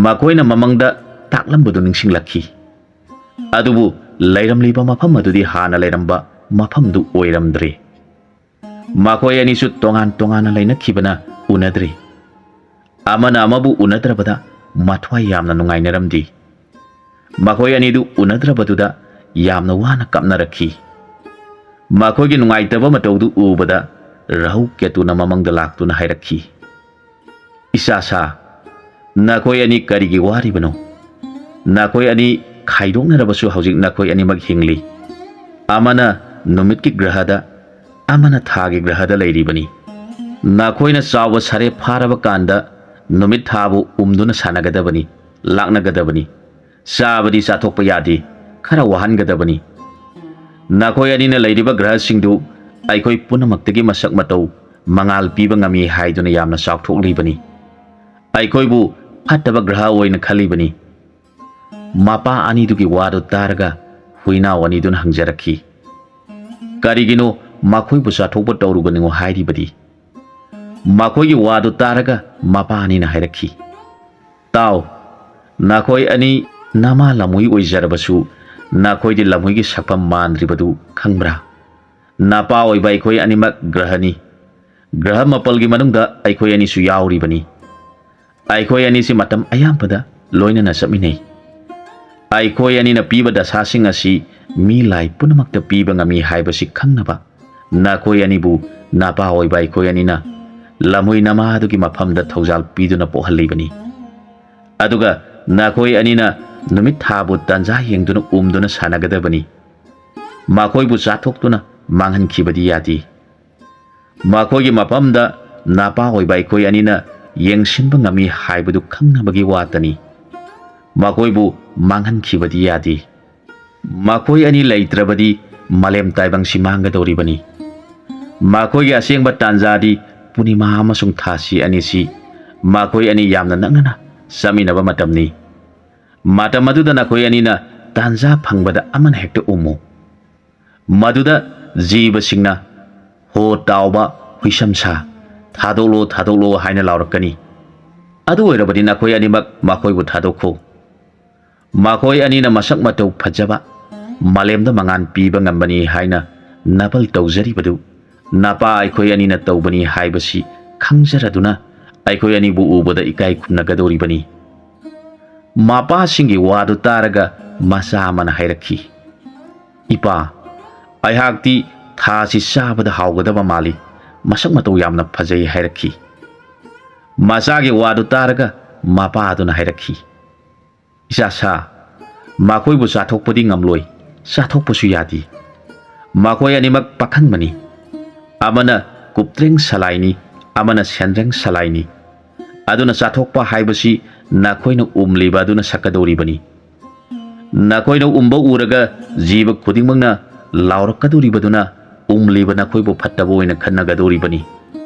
ꯃꯈꯣꯏꯅ ꯃꯃꯪꯗ ꯇꯥꯛꯂꯝꯕꯗꯨ ꯅꯤꯡꯁꯤꯡꯂꯛꯈꯤ꯫ ꯑꯗꯨꯕꯨ ꯂꯩꯔꯝꯂꯤꯕ ꯃꯐꯝ ꯑꯗꯨꯗꯤ ꯍꯥꯟꯅ ꯂꯩꯔꯝꯕ ꯃꯐꯝꯗꯨ ꯑꯣꯏꯔꯝꯗ꯭ꯔꯦ꯫ ꯃꯈꯣꯏ ꯑꯅꯤꯁꯨ ꯇꯣꯉꯥꯟ ꯇꯣꯉꯥꯟꯅ ꯂꯩꯅꯈꯤꯕꯅ ꯎꯅꯗ꯭ꯔꯦ꯫ ꯑꯃꯅ ꯑꯃꯕꯨ ꯎꯅꯗ꯭ꯔꯕꯗ ꯃꯊ꯭ꯋꯥꯏ ꯌꯥꯝꯅ ꯅꯨꯡꯉꯥꯏꯅꯔꯝꯗꯦ꯫ ꯃꯈꯣꯏ ꯑꯅꯤꯗꯨ ꯎꯅꯗ꯭ꯔꯕꯗꯨꯗ ꯌꯥꯝꯅ ꯋꯥꯅ ꯀꯞꯅꯔꯛꯈꯤ꯫ ꯃꯈꯣꯏꯒꯤ ꯅꯨꯡꯉꯥꯏꯇꯕ ꯃꯇꯧꯗꯨ ꯎꯕꯗ ꯔꯥꯍꯨ ꯀꯦꯇꯨꯅ ꯃꯃꯪꯗ ꯂꯥꯛꯇꯨꯅ ꯍꯥꯏꯔꯛꯈꯤ, "ꯏꯆꯥꯁꯥ, ꯅꯈꯣꯏ ꯑꯅꯤ ꯀꯔꯤꯒꯤ ꯋꯥꯔꯤꯕꯅꯣ? ꯅꯈꯣꯏ ꯑꯅꯤ ꯈꯥꯏꯗꯣꯛꯅꯔꯕꯁꯨ ꯍꯧꯖꯤꯛ ꯅꯈꯣꯏ ꯑꯅꯤꯃꯛ ꯍꯤꯡꯂꯤ꯫ ꯑꯃꯅ ꯅꯨꯃꯤꯠꯀꯤ ꯒ꯭ꯔꯍꯗ, ꯑꯃꯅ ꯊꯥꯒꯤ ꯒ꯭ꯔꯍꯗ ꯂꯩꯔꯤꯕꯅꯤ꯫ ꯅꯈꯣꯏꯅ ꯆꯥꯎꯕ ꯁꯥꯔꯦ ꯐꯥꯔꯕ ꯀꯥꯟꯗ ꯅꯨꯃꯤꯠ ꯊꯥꯕꯨ ꯎꯝꯗꯨꯅ ꯁꯥꯟꯅꯒꯗꯕꯅꯤ, ꯂꯥꯛꯅꯒꯗꯕꯅꯤ꯫ ꯆꯥꯕꯗꯤ ꯆꯥꯊꯣꯛꯄ ꯌꯥꯗꯦ, ꯈꯔ ꯋꯥꯍꯟꯒꯗꯕꯅꯤ꯫ ꯅꯈꯣꯏ ꯑꯅꯤꯅ ꯂꯩꯔꯤꯕ ꯒ꯭ꯔꯍꯁꯤꯡꯗꯨ ꯑꯩꯈꯣꯏ ꯄꯨꯝꯅꯃꯛꯇꯒꯤ ꯃꯁꯛ ꯃꯇꯧ ꯃꯉꯥꯜ ꯄꯤꯕ ꯉꯝꯃꯤ ꯍꯥꯏꯗꯨꯅ ꯌꯥꯝꯅ ꯆꯥꯎꯊꯣꯛꯂꯤꯕꯅꯤ꯫ ꯑꯩꯈꯣꯏꯕꯨ ꯐꯠꯇꯕ ꯒ꯭ꯔꯍ ꯑꯣꯏꯅ ꯈꯜꯂꯤꯕꯅꯤ꯫" ꯃꯄꯥ ꯑꯅꯤꯗꯨꯒꯤ ꯋꯥꯗꯨ ꯇꯥꯔꯒ ꯍꯨꯏꯅꯥꯎ ꯑꯅꯤꯗꯨꯅ ꯍꯪꯖꯔꯛꯈꯤ, "ꯀꯔꯤꯒꯤꯅꯣ ꯃꯈꯣꯏꯕꯨ ꯆꯥꯊꯣꯛꯄ ꯇꯧꯔꯨꯒꯅꯨ ꯍꯥꯏꯔꯤꯕꯗꯤ?" ꯃꯈꯣꯏꯒꯤ ꯋꯥꯗꯨ ꯇꯥꯔꯒ ꯃꯄꯥ ꯑꯅꯤꯅ ꯍꯥꯏꯔꯛꯈꯤ, "ꯇꯥꯎ, ꯅꯈꯣꯏ ꯑꯅꯤ ꯅꯃꯥ ꯂꯝꯍꯨꯏ ꯑꯣꯏꯖꯔꯕꯁꯨ ꯅꯈꯣꯏꯗꯤ ꯂꯝꯍꯨꯏꯒꯤ ꯁꯛꯐꯝ ꯃꯥꯟꯗ꯭ꯔꯤꯕꯗꯨ ꯈꯪꯕ꯭ꯔꯥ? ꯅꯄꯥ ꯑꯣꯏꯕ ꯑꯩꯈꯣꯏ ꯑꯅꯤꯃꯛ ꯒ꯭ꯔꯍꯅꯤ꯫ ꯒ꯭ꯔꯍ ꯃꯥꯄꯜꯒꯤ ꯃꯅꯨꯡꯗ ꯑꯩꯈꯣꯏ ꯑꯅꯤꯁꯨ ꯌꯥꯎꯔꯤꯕꯅꯤ꯫ ꯑꯩꯈꯣꯏ ꯑꯅꯤꯁꯤ ꯃꯇꯝ ꯑꯌꯥꯝꯕꯗ ꯂꯣꯏꯅꯅ ꯆꯠꯃꯤꯟꯅꯩ꯫ ꯑꯩꯈꯣꯏ ꯑꯅꯤꯅ ꯄꯤꯕ ꯗꯁꯥꯁꯤꯡ ꯑꯁꯤ ꯃꯤ ꯂꯥꯏ ꯄꯨꯝꯅꯃꯛꯇ ꯄꯤꯕ ꯉꯝꯃꯤ ꯍꯥꯏꯕꯁꯤ ꯈꯪꯅꯕ ꯅꯈꯣꯏ ꯑꯅꯤꯕꯨ ꯅꯄꯥ ꯑꯣꯏꯕ ꯑꯩꯈꯣꯏ ꯑꯅꯤꯅ ꯂꯝꯍꯨꯏ ꯅꯃꯥꯗꯨꯒꯤ ꯃꯐꯝꯗ ꯊꯧꯖꯥꯜ ꯄꯤꯗꯨꯅ ꯄꯣꯛꯍꯜꯂꯤꯕꯅꯤ꯫ ꯑꯗꯨꯒ ꯅꯈꯣꯏ ꯑꯅꯤꯅ ꯅꯨꯃꯤꯠ ꯊꯥꯕꯨ ꯇꯥꯟꯖꯥ ꯌꯦꯡꯗꯨꯅ ꯎꯝꯗꯨꯅ ꯁꯥꯟꯅꯒꯗꯕꯅꯤ꯫ ꯃꯈꯣꯏꯕꯨ ꯆꯥꯊꯣꯛꯇꯨꯅ ꯃꯥꯡꯍꯟꯈꯤꯕꯗꯤ ꯌꯥꯗꯦ꯫ ꯃꯈꯣꯏꯒꯤ ꯃꯐꯝꯗ ꯅꯄꯥ ꯑꯣꯏꯕ ꯑꯩꯈꯣꯏ ꯑꯅꯤꯅ ꯌꯦꯡꯁꯤꯟꯕ ꯉꯝꯃꯤ ꯍꯥꯏꯕꯗꯨ ꯈꯪꯅꯕꯒꯤ ꯋꯥꯇꯅꯤ꯫ ꯃꯈꯣꯏꯕꯨ ꯃꯥꯡꯍꯟꯈꯤꯕꯗꯤ ꯌꯥꯗꯦ꯫ ꯃꯈꯣꯏ ꯑꯅꯤ ꯂꯩꯇ꯭ꯔꯕꯗꯤ ꯃꯥꯂꯦꯝ ꯇꯥꯏꯕꯪꯁꯤ ꯃꯥꯡꯒꯗꯧꯔꯤꯕꯅꯤ꯫ ꯃꯈꯣꯏꯒꯤ ꯑꯁꯦꯡꯕ ꯇꯥꯟꯖꯥꯗꯤ ꯄꯨꯔꯅꯤꯃꯥ ꯑꯃꯁꯨꯡ ꯊꯥꯁꯤ ꯑꯅꯤꯁꯤ ꯃꯈꯣꯏ ꯑꯅꯤ ꯌꯥꯝꯅ ꯅꯛꯅꯅ ꯆꯠꯃꯤꯟꯅꯕ ꯃꯇꯝꯅꯤ꯫ ꯃꯇꯝ ꯑꯗꯨꯗ ꯅꯈꯣꯏ ꯑꯅꯤꯅ ꯇꯥꯟꯖꯥ ꯐꯪꯕꯗ ꯑꯃꯅ ꯍꯦꯛꯇ ꯎꯝꯃꯨ꯫ ꯃꯗꯨꯗ ꯖꯤꯕꯁꯤꯡꯅ, "ꯍꯣ ꯇꯥꯎꯕ ꯍꯨꯏꯁꯝꯁꯥ, ꯊꯥꯗꯣꯛꯂꯣ, ꯊꯥꯗꯣꯛꯂꯣ" ꯍꯥꯏꯅ ꯂꯥꯎꯔꯛꯀꯅꯤ꯫ ꯑꯗꯨ ꯑꯣꯏꯔꯕꯗꯤ ꯅꯈꯣꯏ ꯑꯅꯤꯃꯛ ꯃꯈꯣꯏꯕꯨ ꯊꯥꯗꯣꯛꯈꯣ꯫ ꯃꯈꯣꯏ ꯑꯅꯤꯅ ꯃꯁꯛ ꯃꯇꯧ ꯐꯖꯕ, ꯃꯥꯂꯦꯝꯗ ꯃꯉꯥꯜ ꯄꯤꯕ ꯉꯝꯕꯅꯤ ꯍꯥꯏꯅ ꯅꯕꯜ ꯇꯧꯖꯔꯤꯕꯗꯨ ꯅꯄꯥ ꯑꯩꯈꯣꯏ ꯑꯅꯤꯅ ꯇꯧꯕꯅꯤ ꯍꯥꯏꯕꯁꯤ ꯈꯪꯖꯔꯗꯨꯅ ꯑꯩꯈꯣꯏ ꯑꯅꯤꯕꯨ ꯎꯕꯗ ꯏꯀꯥꯏ ꯈꯨꯝꯅꯒꯗꯧꯔꯤꯕꯅꯤ꯫ ꯃꯄꯥꯁꯤꯡꯒꯤ ꯋꯥꯗꯨ ꯇꯥꯔꯒ ꯃꯆꯥ ꯑꯃꯅ ꯍꯥꯏꯔꯛꯈꯤ, "ꯏꯄꯥ, ꯑꯩꯍꯥꯛꯇꯤ ꯊꯥꯁꯤ ꯆꯥꯕꯗ ꯍꯥꯎꯒꯗꯕ ꯃꯥꯜꯂꯤ, ꯃꯁꯛ ꯃꯇꯧ ꯌꯥꯝꯅ ꯐꯖꯩ" ꯍꯥꯏꯔꯛꯈꯤ꯫ ꯃꯆꯥꯒꯤ ꯋꯥꯗꯨ ꯇꯥꯔꯒ ꯃꯄꯥ ꯑꯗꯨꯅ ꯍꯥꯏꯔꯛꯈꯤ, "ꯏꯆꯥ ꯁꯥ, ꯃꯈꯣꯏꯕꯨ ꯆꯥꯊꯣꯛꯄꯗꯤ ꯉꯝꯂꯣꯏ, ꯆꯥꯊꯣꯛꯄꯁꯨ ꯌꯥꯗꯦ꯫ ꯃꯈꯣꯏ ꯑꯅꯤꯃꯛ ꯄꯥꯈꯪꯕꯅꯤ꯫ ꯑꯃꯅ ꯀꯨꯞꯇ꯭ꯔꯦꯡ ꯁꯂꯥꯏꯅꯤ, ꯑꯃꯅ ꯁꯦꯟꯗ꯭ꯔꯦꯡ ꯁꯂꯥꯏꯅꯤ꯫ ꯑꯗꯨꯅ ꯆꯥꯊꯣꯛꯄ ꯍꯥꯏꯕꯁꯤ ꯅꯈꯣꯏꯅ ꯎꯝꯂꯤꯕ ꯑꯗꯨꯅ ꯁꯛꯀꯗꯧꯔꯤꯕꯅꯤ꯫ ꯅꯈꯣꯏꯅ ꯎꯝꯕ ꯎꯔꯒ ꯖꯤꯕ ꯈꯨꯗꯤꯡꯃꯛꯅ ꯂꯥꯎꯔꯛꯀꯗꯧꯔꯤꯕꯗꯨꯅ ꯎꯝꯂꯤꯕ ꯅꯈꯣꯏꯕꯨ ꯐꯠꯇꯕ ꯑꯣꯏꯅ ꯈꯟꯅꯒꯗꯧꯔꯤꯕꯅꯤ꯫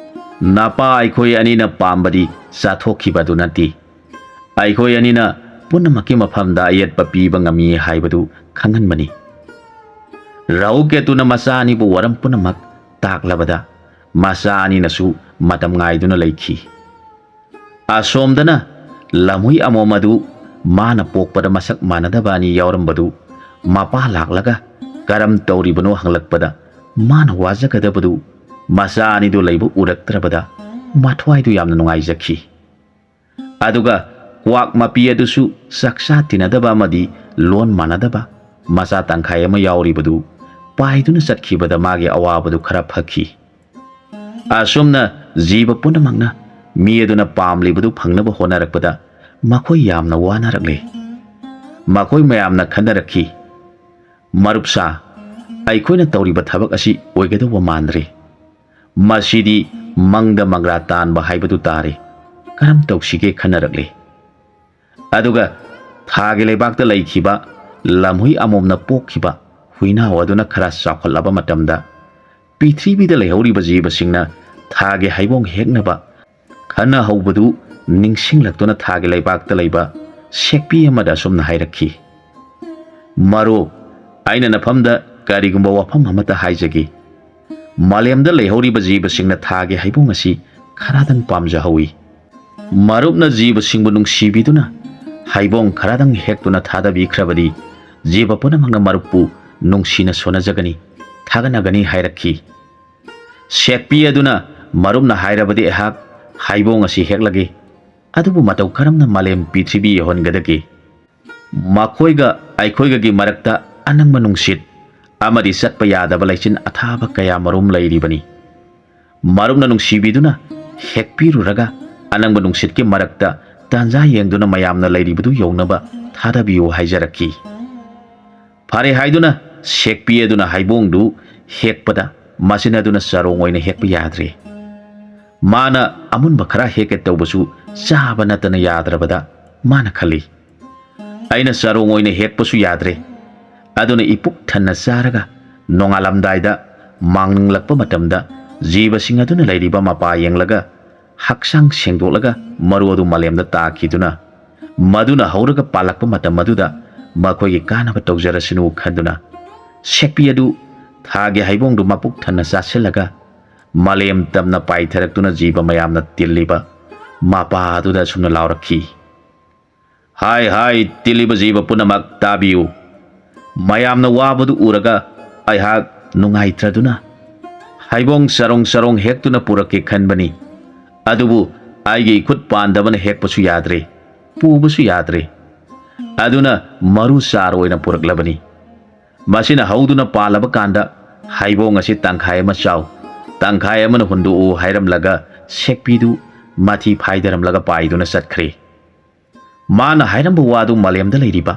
ꯅꯄꯥ ꯑꯩꯈꯣꯏ ꯑꯅꯤꯅ ꯄꯥꯝꯕꯗꯤ ꯆꯥꯊꯣꯛꯈꯤꯕ ꯑꯗꯨ ꯅꯠꯇꯦ꯫ ꯑꯩꯈꯣꯏ ꯑꯅꯤꯅ ꯄꯨꯝꯅꯃꯛꯀꯤ ꯃꯐꯝꯗ ꯑꯌꯦꯠꯄ ꯄꯤꯕ ꯉꯝꯃꯤ ꯍꯥꯏꯕꯗꯨ ꯈꯪꯍꯟꯕꯅꯤ꯫" ꯔꯥꯍꯨ ꯀꯦꯇꯨꯅ ꯃꯆꯥ ꯑꯅꯤꯕꯨ ꯋꯥꯔꯝ ꯄꯨꯝꯅꯃꯛ ꯇꯥꯛꯂꯕꯗ ꯃꯆꯥ ꯑꯅꯤꯅꯁꯨ ꯃꯇꯝ ꯉꯥꯏꯗꯨꯅ ꯂꯩꯈꯤ꯫ ꯑꯁꯣꯝꯗꯅ ꯂꯝꯍꯨꯏ ꯑꯃꯣꯝ ꯑꯗꯨ ꯃꯥꯅ ꯄꯣꯛꯄꯗ ꯃꯁꯛ ꯃꯥꯟꯅꯗꯕ ꯑꯅꯤ ꯌꯥꯎꯔꯝꯕꯗꯨ ꯃꯄꯥ ꯂꯥꯛꯂꯒ ꯀꯔꯝ ꯇꯧꯔꯤꯕꯅꯣ ꯍꯪꯂꯛꯄꯗ ꯃꯥꯅ ꯋꯥꯖꯒꯗꯕꯗꯨ ꯃꯆꯥ ꯑꯅꯤꯗꯨ ꯂꯩꯕ ꯎꯔꯛꯇ꯭ꯔꯕꯗ ꯃꯊ꯭ꯋꯥꯏꯗꯨ ꯌꯥꯝꯅ ꯅꯨꯡꯉꯥꯏꯖꯈꯤ꯫ ꯑꯗꯨꯒ ꯀ꯭ꯋꯥꯛ ꯃꯄꯤ ꯑꯗꯨꯁꯨ ꯆꯥꯛꯆꯥ ꯇꯤꯟꯅꯗꯕ ꯑꯃꯗꯤ ꯂꯣꯟ ꯃꯥꯟꯅꯗꯕ ꯃꯆꯥ ꯇꯪꯈꯥꯏ ꯑꯃ ꯌꯥꯎꯔꯤꯕꯗꯨ ꯄꯥꯏꯗꯨꯅ ꯆꯠꯈꯤꯕꯗ ꯃꯥꯒꯤ ꯑꯋꯥꯕꯗꯨ ꯈꯔ ꯐꯈꯤ꯫ ꯑꯁꯨꯝꯅ ꯖꯤꯕ ꯄꯨꯝꯅꯃꯛꯅ ꯃꯤ ꯑꯗꯨꯅ ꯄꯥꯝꯂꯤꯕꯗꯨ ꯐꯪꯅꯕ ꯍꯣꯠꯅꯔꯛꯄꯗ ꯃꯈꯣꯏ ꯌꯥꯝꯅ ꯋꯥꯅꯔꯛꯂꯦ꯫ ꯃꯈꯣꯏ ꯃꯌꯥꯝꯅ ꯈꯟꯅꯔꯛꯈꯤ, "ꯃꯔꯨꯞꯁꯥ, ꯑꯩꯈꯣꯏꯅ ꯇꯧꯔꯤꯕ ꯊꯕꯛ ꯑꯁꯤ ꯑꯣꯏꯒꯗꯧꯕ ꯃꯥꯟꯗ꯭ꯔꯦ꯫ ꯃꯁꯤꯗꯤ ꯃꯪꯗ ꯃꯪꯒ꯭ꯔꯥ ꯇꯥꯟꯕ ꯍꯥꯏꯕꯗꯨ ꯇꯥꯔꯦ꯫ ꯀꯔꯝ ꯇꯧꯁꯤꯒꯦ?" ꯈꯟꯅꯔꯛꯂꯦ꯫ ꯑꯗꯨꯒ ꯊꯥꯒꯤ ꯂꯩꯕꯥꯛꯇ ꯂꯩꯈꯤꯕ ꯂꯝꯍꯨꯏ ꯑꯃꯣꯝꯅ ꯄꯣꯛꯈꯤꯕ ꯍꯨꯏꯅꯥꯎ ꯑꯗꯨꯅ ꯈꯔ ꯆꯥꯎꯈꯠꯂꯕ ꯃꯇꯝꯗ, ꯄ꯭ꯔꯤꯊꯤꯕꯤꯗ ꯂꯩꯍꯧꯔꯤꯕ ꯖꯤꯕꯁꯤꯡꯅ ꯊꯥꯒꯤ ꯍꯩꯕꯣꯡ ꯍꯦꯛꯅꯕ ꯈꯟꯅꯍꯧꯕꯗꯨ ꯅꯤꯡꯁꯤꯡꯂꯛꯇꯨꯅ ꯊꯥꯒꯤ ꯂꯩꯕꯥꯛꯇ ꯂꯩꯕ ꯁꯦꯛꯄꯤ ꯑꯃꯗ ꯑꯁꯨꯝꯅ ꯍꯥꯏꯔꯛꯈꯤ: "ꯃꯔꯨꯞ, ꯑꯩꯅ ꯅꯐꯝꯗ ꯀꯔꯤꯒꯨꯝꯕ ꯋꯥꯐꯝ ꯑꯃꯠꯇ ꯍꯥꯏꯖꯒꯦ꯫ ꯃꯥꯂꯦꯝꯗ ꯂꯩꯍꯧꯔꯤꯕ ꯖꯤꯕꯁꯤꯡꯅ ꯊꯥꯒꯤ ꯍꯩꯕꯣꯡ ꯑꯁꯤ ꯈꯔꯗꯪ ꯄꯥꯝꯖꯍꯧꯏ꯫ ꯃꯔꯨꯞꯅ ꯖꯤꯕꯁꯤꯡꯕꯨ ꯅꯨꯡꯁꯤꯕꯤꯗꯨꯅ ꯍꯩꯕꯣꯡ ꯈꯔꯗꯪ ꯍꯦꯛꯇꯨꯅ ꯊꯥꯗꯕꯤꯈ꯭ꯔꯕꯗꯤ, ꯖꯤꯕ ꯄꯨꯝꯅꯃꯛꯅ ꯃꯔꯨꯞꯄꯨ ꯅꯨꯡꯁꯤꯅ ꯁꯣꯟꯅꯖꯒꯅꯤ, ꯊꯥꯒꯠꯅꯒꯅꯤ" ꯍꯥꯏꯔꯛꯈꯤ꯫ ꯁꯦꯛꯄꯤ ꯑꯗꯨꯅ, "ꯃꯔꯨꯞꯅ ꯍꯥꯏꯔꯕꯗꯤ ꯑꯩꯍꯥꯛ ꯍꯩꯕꯣꯡ ꯑꯁꯤ ꯍꯦꯛꯂꯒꯦ, ꯑꯗꯨꯕꯨ ꯃꯇꯧ ꯀꯔꯝꯅ ꯃꯥꯂꯦꯝ ꯄ꯭ꯔꯤꯊꯤꯕꯤ ꯌꯧꯍꯟꯒꯗꯒꯦ? ꯃꯈꯣꯏꯒ ꯑꯩꯈꯣꯏꯒꯒꯤ ꯃꯔꯛꯇ ꯑꯅꯪꯕ ꯅꯨꯡꯁꯤꯠ ꯑꯃꯗꯤ ꯆꯠꯄ ꯌꯥꯗꯕ ꯂꯩꯆꯤꯟ ꯑꯊꯥꯕ ꯀꯌꯥ ꯃꯔꯨꯝ ꯂꯩꯔꯤꯕꯅꯤ꯫ ꯃꯔꯨꯞꯅ ꯅꯨꯡꯁꯤꯕꯤꯗꯨꯅ ꯍꯦꯛꯄꯤꯔꯨꯔꯒ ꯑꯅꯪꯕ ꯅꯨꯡꯁꯤꯠꯀꯤ ꯃꯔꯛꯇ ꯇꯥꯟꯖꯥ ꯌꯦꯡꯗꯨꯅ ꯃꯌꯥꯝꯅ ꯂꯩꯔꯤꯕꯗꯨ ꯌꯧꯅꯕ ꯊꯥꯗꯕꯤꯌꯨ" ꯍꯥꯏꯖꯔꯛꯈꯤ꯫ ꯐꯔꯦ ꯍꯥꯏꯗꯨꯅ ꯁꯦꯛꯄꯤ ꯑꯗꯨꯅ ꯍꯩꯕꯣꯡꯗꯨ ꯍꯦꯛꯄꯗ, ꯃꯆꯤꯟ ꯑꯗꯨꯅ ꯆꯔꯣꯡ ꯑꯣꯏꯅ ꯍꯦꯛꯄ ꯌꯥꯗ꯭ꯔꯦ꯫ ꯃꯥꯅ ꯑꯃꯨꯟꯕ ꯈꯔ ꯍꯦꯛꯀꯦ ꯇꯧꯕꯁꯨ ꯆꯥꯕ ꯅꯠꯇꯅ ꯌꯥꯗ꯭ꯔꯕꯗ, ꯃꯥꯅ ꯈꯜꯂꯤ, "ꯑꯩꯅ ꯆꯔꯣꯡ ꯑꯣꯏꯅ ꯍꯦꯛꯄꯁꯨ ꯌꯥꯗ꯭ꯔꯦ, ꯑꯗꯨꯅ ꯏꯄꯨꯛ ꯊꯟꯅ ꯆꯥꯔꯒ ꯅꯣꯡꯉꯥꯜꯂꯝꯗꯥꯏꯗ ꯃꯥꯡꯅꯤꯡꯂꯛꯄ ꯃꯇꯝꯗ ꯖꯤꯕꯁꯤꯡ ꯑꯗꯨꯅ ꯂꯩꯔꯤꯕ ꯃꯄꯥ ꯌꯦꯡꯂꯒ ꯍꯛꯆꯥꯡ ꯁꯦꯡꯗꯣꯛꯂꯒ ꯃꯔꯨ ꯑꯗꯨ ꯃꯥꯂꯦꯝꯗ ꯇꯥꯈꯤꯗꯨꯅ, ꯃꯗꯨꯅ ꯍꯧꯔꯒ ꯄꯥꯜꯂꯛꯄ ꯃꯇꯝ ꯑꯗꯨꯗ ꯃꯈꯣꯏꯒꯤ ꯀꯥꯟꯅꯕ ꯇꯧꯖꯔꯁꯅꯨ" ꯈꯟꯗꯨꯅ, ꯁꯦꯛꯄꯤ ꯑꯗꯨ ꯊꯥꯒꯤ ꯍꯩꯕꯣꯡꯗꯨ ꯃꯄꯨꯛ ꯊꯟꯅ ꯆꯥꯁꯤꯜꯂꯒ, ꯃꯥꯂꯦꯝ ꯇꯝꯅ ꯄꯥꯏꯊꯔꯛꯇꯨꯅ ꯖꯤꯕ ꯃꯌꯥꯝꯅ ꯇꯤꯜꯂꯤꯕ ꯃꯄꯥ ꯑꯗꯨꯗ ꯑꯁꯨꯝꯅ ꯂꯥꯎꯔꯛꯈꯤ: "ꯍꯥꯏ ꯍꯥꯏ, ꯇꯤꯜꯂꯤꯕ ꯖꯤꯕ ꯄꯨꯝꯅꯃꯛ ꯇꯥꯕꯤꯌꯨ꯫ ꯃꯌꯥꯝꯅ ꯋꯥꯕꯗꯨ ꯎꯔꯒ ꯑꯩꯍꯥꯛ ꯅꯨꯡꯉꯥꯏꯇ꯭ꯔꯗꯨꯅ ꯍꯩꯕꯣꯡ ꯆꯔꯣꯡ ꯆꯔꯣꯡ ꯍꯦꯛꯇꯨꯅ ꯄꯨꯔꯛꯀꯦ ꯈꯟꯕꯅꯤ꯫ ꯑꯗꯨꯕꯨ ꯑꯩꯒꯤ ꯏꯈꯨꯠ ꯄꯥꯟꯗꯕꯅ ꯍꯦꯛꯄꯁꯨ ꯌꯥꯗ꯭ꯔꯦ, ꯄꯨꯕꯁꯨ ꯌꯥꯗ꯭ꯔꯦ꯫ ꯑꯗꯨꯅ ꯃꯔꯨ ꯆꯥꯔ ꯑꯣꯏꯅ ꯄꯨꯔꯛꯂꯕꯅꯤ꯫ ꯃꯁꯤꯅ ꯍꯧꯗꯨꯅ ꯄꯥꯜꯂꯕ ꯀꯥꯟꯗ ꯍꯩꯕꯣꯡ ꯑꯁꯤ ꯇꯪꯈꯥꯏ ꯑꯃ ꯆꯥꯎ, ꯇꯪꯈꯥꯏ ꯑꯃꯅ ꯍꯨꯟꯗꯣꯛꯎ" ꯍꯥꯏꯔꯝꯂꯒ ꯁꯦꯛꯄꯤꯗꯨ ꯃꯊꯤ ꯐꯥꯏꯗꯔꯝꯂꯒ ꯄꯥꯏꯗꯨꯅ ꯆꯠꯈ꯭ꯔꯦ꯫ ꯃꯥꯅ ꯍꯥꯏꯔꯝꯕ ꯋꯥꯗꯨ ꯃꯥꯂꯦꯝꯗ ꯂꯩꯔꯤꯕ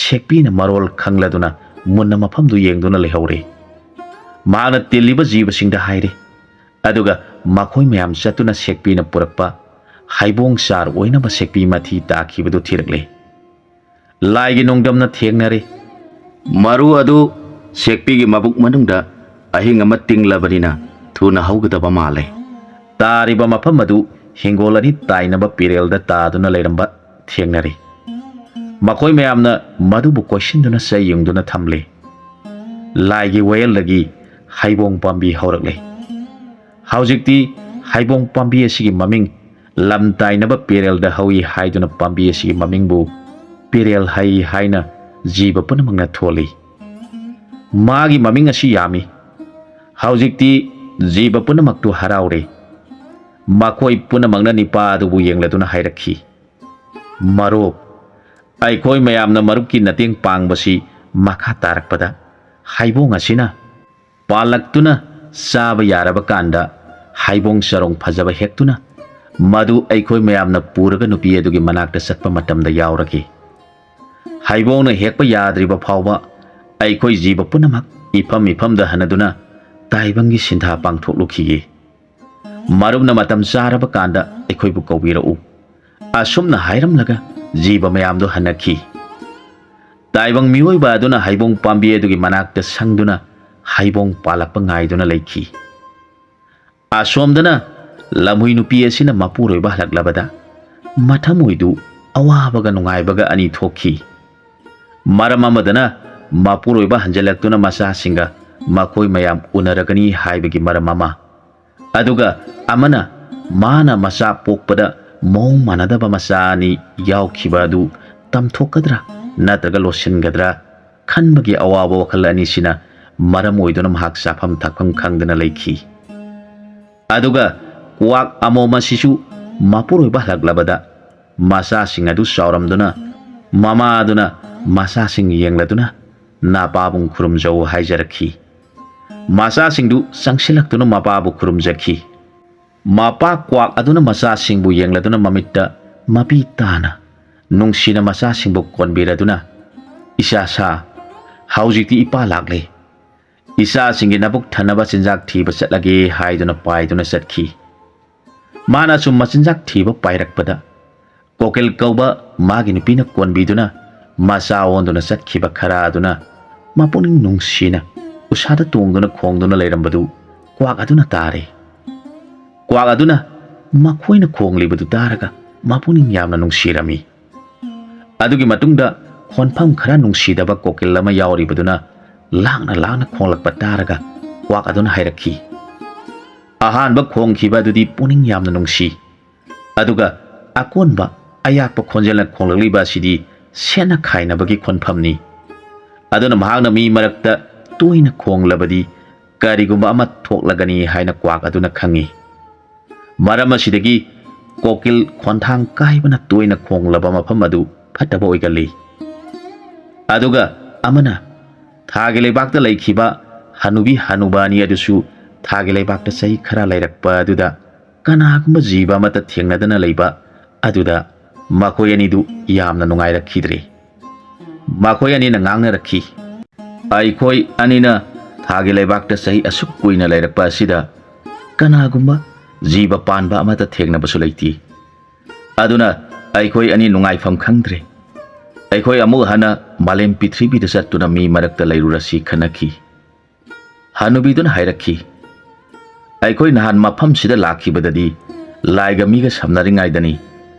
ꯁꯦꯛꯄꯤꯅ ꯃꯔꯣꯜ ꯈꯪꯂꯗꯨꯅ ꯃꯨꯟꯅ ꯃꯐꯝꯗꯨ ꯌꯦꯡꯗꯨꯅ ꯂꯩꯍꯧꯔꯦ꯫ ꯃꯍꯥꯛꯅ ꯇꯤꯜꯂꯤꯕ ꯖꯤꯕꯁꯤꯡꯗ ꯍꯥꯏꯔꯦ, ꯑꯗꯨꯒ ꯃꯈꯣꯏ ꯃꯌꯥꯝ ꯆꯠꯇꯨꯅ ꯁꯦꯛꯄꯤꯅ ꯄꯨꯔꯛꯄ ꯍꯩꯕꯣꯡ ꯆꯥꯔ ꯑꯣꯏꯅꯕ ꯁꯦꯛꯄꯤ ꯃꯊꯤ ꯇꯥꯈꯤꯕꯗꯨ ꯊꯤꯔꯛꯂꯦ꯫ ꯂꯥꯏꯒꯤ ꯅꯣꯡꯗꯝꯅ ꯊꯦꯡꯅꯔꯦ꯫ ꯃꯔꯨ ꯑꯗꯨ ꯁꯦꯛꯄꯤꯒꯤ ꯃꯕꯨꯛ ꯃꯅꯨꯡꯗ ꯑꯍꯤꯡ ꯑꯃ ꯇꯤꯡꯂꯕꯅꯤꯅ ꯊꯨꯅ ꯍꯧꯒꯗꯕ ꯃꯥꯜꯂꯦ꯫ ꯇꯥꯔꯤꯕ ꯃꯐꯝ ꯑꯗꯨ ꯍꯤꯡꯒꯣꯜ ꯑꯅꯤ ꯇꯥꯏꯅꯕ ꯄꯦꯔꯦꯜꯗ ꯇꯥꯗꯨꯅ ꯂꯩꯔꯝꯕ ꯊꯦꯡꯅꯔꯦ꯫ ꯃꯈꯣꯏ ꯃꯌꯥꯝꯅ ꯃꯗꯨꯕꯨ ꯀꯣꯏꯁꯤꯟꯗꯨꯅ ꯆꯩ ꯌꯨꯡꯗꯨꯅ ꯊꯝꯂꯦ꯫ ꯂꯥꯏꯒꯤ ꯋꯥꯌꯦꯜꯗꯒꯤ ꯍꯩꯕꯣꯡ ꯄꯥꯝꯕꯤ ꯍꯧꯔꯛꯂꯦ꯫ ꯍꯧꯖꯤꯛꯇꯤ ꯍꯩꯕꯣꯡ ꯄꯥꯝꯕꯤ ꯑꯁꯤꯒꯤ ꯃꯃꯤꯡ ꯂꯝ ꯇꯥꯏꯅꯕ ꯄꯦꯔꯦꯜꯗ ꯍꯧꯏ ꯍꯥꯏꯗꯨꯅ ꯄꯥꯝꯕꯤ ꯑꯁꯤꯒꯤ ꯃꯃꯤꯡꯕꯨ ꯄꯦꯔꯦꯜ ꯍꯩ ꯍꯥꯏꯅ ꯖꯤꯕ ꯄꯨꯝꯅꯃꯛꯅ ꯊꯣꯜꯂꯤ꯫ ꯃꯥꯒꯤ ꯃꯃꯤꯡ ꯑꯁꯤ ꯌꯥꯝꯃꯤ꯫ ꯍꯧꯖꯤꯛꯇꯤ ꯖꯤꯕ ꯄꯨꯝꯅꯃꯛꯇꯨ ꯍꯔꯥꯎꯔꯦ꯫ ꯃꯈꯣꯏ ꯄꯨꯝꯅꯃꯛꯅ ꯅꯤꯄꯥ ꯑꯗꯨꯕꯨ ꯌꯦꯡꯂꯗꯨꯅ ꯍꯥꯏꯔꯛꯈꯤ, "ꯃꯔꯨꯞ, ꯑꯩꯈꯣꯏ ꯃꯌꯥꯝꯅ ꯃꯔꯨꯞꯀꯤ ꯃꯇꯦꯡ ꯄꯥꯡꯕꯁꯤ ꯃꯈꯥ ꯇꯥꯔꯛꯄꯗ ꯍꯩꯕꯣꯡ ꯑꯁꯤꯅ ꯄꯥꯜꯂꯛꯇꯨꯅ ꯆꯥꯕ ꯌꯥꯔꯕ ꯀꯥꯟꯗ ꯍꯩꯕꯣꯡ ꯆꯔꯣꯡ ꯐꯖꯕ ꯍꯦꯛꯇꯨꯅ ꯃꯗꯨ ꯑꯩꯈꯣꯏ ꯃꯌꯥꯝꯅ ꯄꯨꯔꯒ ꯅꯨꯄꯤ ꯑꯗꯨꯒꯤ ꯃꯅꯥꯛꯇ ꯆꯠꯄ ꯃꯇꯝꯗ ꯌꯥꯎꯔꯒꯦ꯫ ꯍꯩꯕꯣꯡꯅ ꯍꯦꯛꯄ ꯌꯥꯗ꯭ꯔꯤꯕ ꯐꯥꯎꯕ ꯑꯩꯈꯣꯏ ꯖꯤꯕ ꯄꯨꯝꯅꯃꯛ ꯏꯐꯝ ꯏꯐꯝꯗ ꯍꯟꯅꯗꯨꯅ ꯇꯥꯏꯕꯪꯒꯤ ꯁꯤꯟꯊꯥ ꯄꯥꯡꯊꯣꯛꯂꯨꯈꯤꯒꯦ꯫ ꯃꯔꯨꯞꯅ ꯃꯇꯝ ꯆꯥꯔꯕ ꯀꯥꯟꯗ ꯑꯩꯈꯣꯏꯕꯨ ꯀꯧꯕꯤꯔꯛꯎ꯫" ꯑꯁꯨꯝꯅ ꯍꯥꯏꯔꯝꯂꯒ ꯖꯤꯕ ꯃꯌꯥꯝꯗꯨ ꯍꯟꯅꯈꯤ꯫ ꯇꯥꯏꯕꯪ ꯃꯤꯑꯣꯏꯕ ꯑꯗꯨꯅ ꯍꯩꯕꯣꯡ ꯄꯥꯝꯕꯤ ꯑꯗꯨꯒꯤ ꯃꯅꯥꯛꯇ ꯁꯪꯗꯨꯅ ꯍꯩꯕꯣꯡ ꯄꯥꯜꯂꯛꯄ ꯉꯥꯏꯗꯨꯅ ꯂꯩꯈꯤ꯫ ꯑꯁꯣꯝꯗꯅ ꯂꯝꯍꯨꯏ ꯅꯨꯄꯤ ꯑꯁꯤꯅ ꯃꯄꯨꯔꯣꯏꯕ ꯍꯜꯂꯛꯂꯕꯗ ꯃꯊꯃꯣꯏꯗꯨ ꯑꯋꯥꯕꯒ ꯅꯨꯡꯉꯥꯏꯕꯒ ꯑꯅꯤ ꯊꯣꯛꯈꯤ꯫ ꯃꯔꯝ ꯑꯃꯗꯅ ꯃꯄꯨꯔꯣꯏꯕ ꯍꯟꯖꯤꯜꯂꯛꯇꯨꯅ ꯃꯆꯥꯁꯤꯡꯒ ꯃꯈꯣꯏ ꯃꯌꯥꯝ ꯎꯅꯔꯒꯅꯤ ꯍꯥꯏꯕꯒꯤ ꯃꯔꯝ ꯑꯃ, ꯑꯗꯨꯒ ꯑꯃꯅ ꯃꯥꯅ ꯃꯆꯥ ꯄꯣꯛꯄꯗ ꯃꯑꯣꯡ ꯃꯥꯟꯅꯗꯕ ꯃꯆꯥ ꯑꯅꯤ ꯌꯥꯎꯈꯤꯕ ꯑꯗꯨ ꯇꯝꯊꯣꯛꯀꯗ꯭ꯔꯥ ꯅꯠꯇ꯭ꯔꯒ ꯂꯣꯠꯁꯤꯟꯒꯗ꯭ꯔꯥ ꯈꯟꯕꯒꯤ ꯑꯋꯥꯕ ꯋꯥꯈꯜ ꯑꯅꯤꯁꯤꯅ ꯃꯔꯝ ꯑꯣꯏꯗꯨꯅ ꯃꯍꯥꯛ ꯆꯥꯐꯝ ꯊꯛꯐꯝ ꯈꯪꯗꯅ ꯂꯩꯈꯤ꯫ ꯑꯗꯨꯒ ꯀ꯭ꯋꯥꯛ ꯑꯃꯣꯝ ꯑꯁꯤꯁꯨ ꯃꯄꯨꯔꯣꯏꯕ ꯍꯜꯂꯛꯂꯕꯗ ꯃꯆꯥꯁꯤꯡ ꯑꯗꯨ ꯆꯥꯎꯔꯝꯗꯨꯅ ꯃꯃꯥ ꯑꯗꯨꯅ ꯃꯆꯥꯁꯤꯡ ꯌꯦꯡꯂꯗꯨꯅ ꯅꯄꯥꯕꯨꯡ ꯈꯨꯔꯨꯝꯖꯧ ꯍꯥꯏꯖꯔꯛꯈꯤ꯫ ꯃꯆꯥꯁꯤꯡꯗꯨ ꯆꯪꯁꯤꯜꯂꯛꯇꯨꯅ ꯃꯄꯥꯕꯨ ꯈꯨꯔꯨꯝꯖꯈꯤ꯫ ꯃꯄꯥ ꯀ꯭ꯋꯥꯛ ꯑꯗꯨꯅ ꯃꯆꯥꯁꯤꯡꯕꯨ ꯌꯦꯡꯂꯗꯨꯅ ꯃꯃꯤꯠꯇ ꯃꯄꯤ ꯇꯥꯅ ꯅꯨꯡꯁꯤꯅ ꯃꯆꯥꯁꯤꯡꯕꯨ ꯀꯣꯟꯕꯤꯔꯗꯨꯅ, "ꯏꯆꯥ ꯁꯥ, ꯍꯧꯖꯤꯛꯇꯤ ꯏꯄꯥ ꯂꯥꯛꯂꯦ꯫ ꯏꯆꯥꯁꯤꯡꯒꯤ ꯅꯕꯨꯛ ꯊꯟꯅꯕ ꯆꯤꯟꯖꯥꯛ ꯊꯤꯕ ꯆꯠꯂꯒꯦ" ꯍꯥꯏꯗꯨꯅ ꯄꯥꯏꯗꯨꯅ ꯆꯠꯈꯤ꯫ ꯃꯥꯅ ꯁꯨꯝ ꯃꯆꯤꯟꯖꯥꯛ ꯊꯤꯕ ꯄꯥꯏꯔꯛꯄꯗ ꯀꯣꯀꯤꯜ ꯀꯧꯕ ꯃꯥꯒꯤ ꯅꯨꯄꯤꯅ ꯀꯣꯟꯕꯤꯗꯨꯅ ꯃꯆꯥ ꯑꯣꯟꯗꯨꯅ ꯆꯠꯈꯤꯕ ꯈꯔ ꯑꯗꯨꯅ ꯃꯄꯨꯛꯅꯤꯡ ꯅꯨꯡꯁꯤꯅ ꯎꯁꯥꯗ ꯇꯣꯡꯗꯨꯅ ꯈꯣꯡꯗꯨꯅ ꯂꯩꯔꯝꯕꯗꯨ ꯀ꯭ꯋꯥꯛ ꯑꯗꯨꯅ ꯇꯥꯔꯦ꯫ ꯀ꯭ꯋꯥꯛ ꯑꯗꯨꯅ ꯃꯈꯣꯏꯅ ꯈꯣꯡꯂꯤꯕꯗꯨ ꯇꯥꯔꯒ ꯃꯄꯨꯛꯅꯤꯡ ꯌꯥꯝꯅ ꯅꯨꯡꯁꯤꯔꯝꯃꯤ꯫ ꯑꯗꯨꯒꯤ ꯃꯇꯨꯡꯗ ꯈꯣꯟꯐꯝ ꯈꯔ ꯅꯨꯡꯁꯤꯗꯕ ꯀꯣꯀꯤꯜ ꯑꯃ ꯌꯥꯎꯔꯤꯕꯗꯨꯅ ꯂꯥꯡꯅ ꯂꯥꯡꯅ ꯈꯣꯡꯂꯛꯄ ꯇꯥꯔꯒ ꯀ꯭ꯋꯥꯛ ꯑꯗꯨꯅ ꯍꯥꯏꯔꯛꯈꯤ, "ꯑꯍꯥꯟꯕ ꯈꯣꯡꯈꯤꯕ ꯑꯗꯨꯗꯤ ꯄꯨꯛꯅꯤꯡ ꯌꯥꯝꯅ ꯅꯨꯡꯁꯤ, ꯑꯗꯨꯒ ꯑꯀꯣꯟꯕ ꯑꯌꯥꯛꯄ ꯈꯣꯟꯖꯦꯜꯅ ꯈꯣꯡꯂꯛꯂꯤꯕ ꯑꯁꯤꯗꯤ ꯁꯦꯠꯅ ꯈꯥꯏꯅꯕꯒꯤ ꯈꯣꯟꯐꯝꯅꯤ꯫ ꯑꯗꯨꯅ ꯃꯍꯥꯛꯅ ꯃꯤ ꯃꯔꯛꯇ ꯇꯣꯏꯅ ꯈꯣꯡꯂꯕꯗꯤ ꯀꯔꯤꯒꯨꯝꯕ ꯑꯃ ꯊꯣꯛꯂꯒꯅꯤ ꯍꯥꯏꯅ ꯀ꯭ꯋꯥꯛ ꯑꯗꯨꯅ ꯈꯪꯏ꯫ ꯃꯔꯝ ꯑꯁꯤꯗꯒꯤ ꯀꯣꯀꯤꯜ ꯈꯣꯟꯊꯥꯡ ꯀꯥꯏꯕꯅ ꯇꯣꯏꯅ ꯈꯣꯡꯂꯕ ꯃꯐꯝ ꯑꯗꯨ ꯐꯠꯇꯕ ꯑꯣꯏꯒꯜꯂꯤ꯫ ꯑꯗꯨꯒ ꯑꯃꯅ ꯊꯥꯒꯤ ꯂꯩꯕꯥꯛꯇ ꯂꯩꯈꯤꯕ ꯍꯅꯨꯕꯤ ꯍꯅꯨꯕ ꯑꯅꯤ ꯑꯗꯨꯁꯨ ꯊꯥꯒꯤ ꯂꯩꯕꯥꯛꯇ ꯆꯍꯤ ꯈꯔ ꯂꯩꯔꯛꯄ ꯑꯗꯨꯗ ꯀꯅꯥꯒꯨꯝꯕ ꯖꯤꯕ ꯑꯃꯠꯇ ꯊꯦꯡꯅꯗꯅ ꯂꯩꯕ ꯑꯗꯨꯗ ꯃꯈꯣꯏ ꯑꯅꯤꯗꯨ ꯌꯥꯝꯅ ꯅꯨꯡꯉꯥꯏꯔꯛꯈꯤꯗ꯭ꯔꯦ꯫ ꯃꯈꯣꯏ ꯑꯅꯤꯅ ꯉꯥꯡꯅꯔꯛꯈꯤ, "ꯑꯩꯈꯣꯏ ꯑꯅꯤꯅ ꯊꯥꯒꯤ ꯂꯩꯕꯥꯛꯇ ꯆꯍꯤ ꯑꯁꯨꯛ ꯀꯨꯏꯅ ꯂꯩꯔꯛꯄ ꯑꯁꯤꯗ ꯀꯅꯥꯒꯨꯝꯕ ꯖꯤꯕ ꯄꯥꯟꯕ ꯑꯃꯠꯇ ꯊꯦꯡꯅꯕꯁꯨ ꯂꯩꯇꯦ꯫ ꯑꯗꯨꯅ ꯑꯩꯈꯣꯏ ꯑꯅꯤ ꯅꯨꯡꯉꯥꯏꯐꯝ ꯈꯪꯗ꯭ꯔꯦ꯫ ꯑꯩꯈꯣꯏ ꯑꯃꯨꯛ ꯍꯟꯅ ꯃꯥꯂꯦꯝ ꯄ꯭ꯔꯤꯊꯤꯕꯤꯗ ꯆꯠꯇꯨꯅ ꯃꯤ ꯃꯔꯛꯇ ꯂꯩꯔꯨꯔꯁꯤ" ꯈꯟꯅꯈꯤ꯫ ꯍꯅꯨꯕꯤꯗꯨꯅ ꯍꯥꯏꯔꯛꯈꯤ, "ꯑꯩꯈꯣꯏ ꯅꯍꯥꯟ ꯃꯐꯝꯁꯤꯗ ꯂꯥꯛꯈꯤꯕꯗꯗꯤ ꯂꯥꯏꯒ ꯃꯤꯒ ꯁꯝꯅꯔꯤꯉꯩꯗꯅꯤ꯫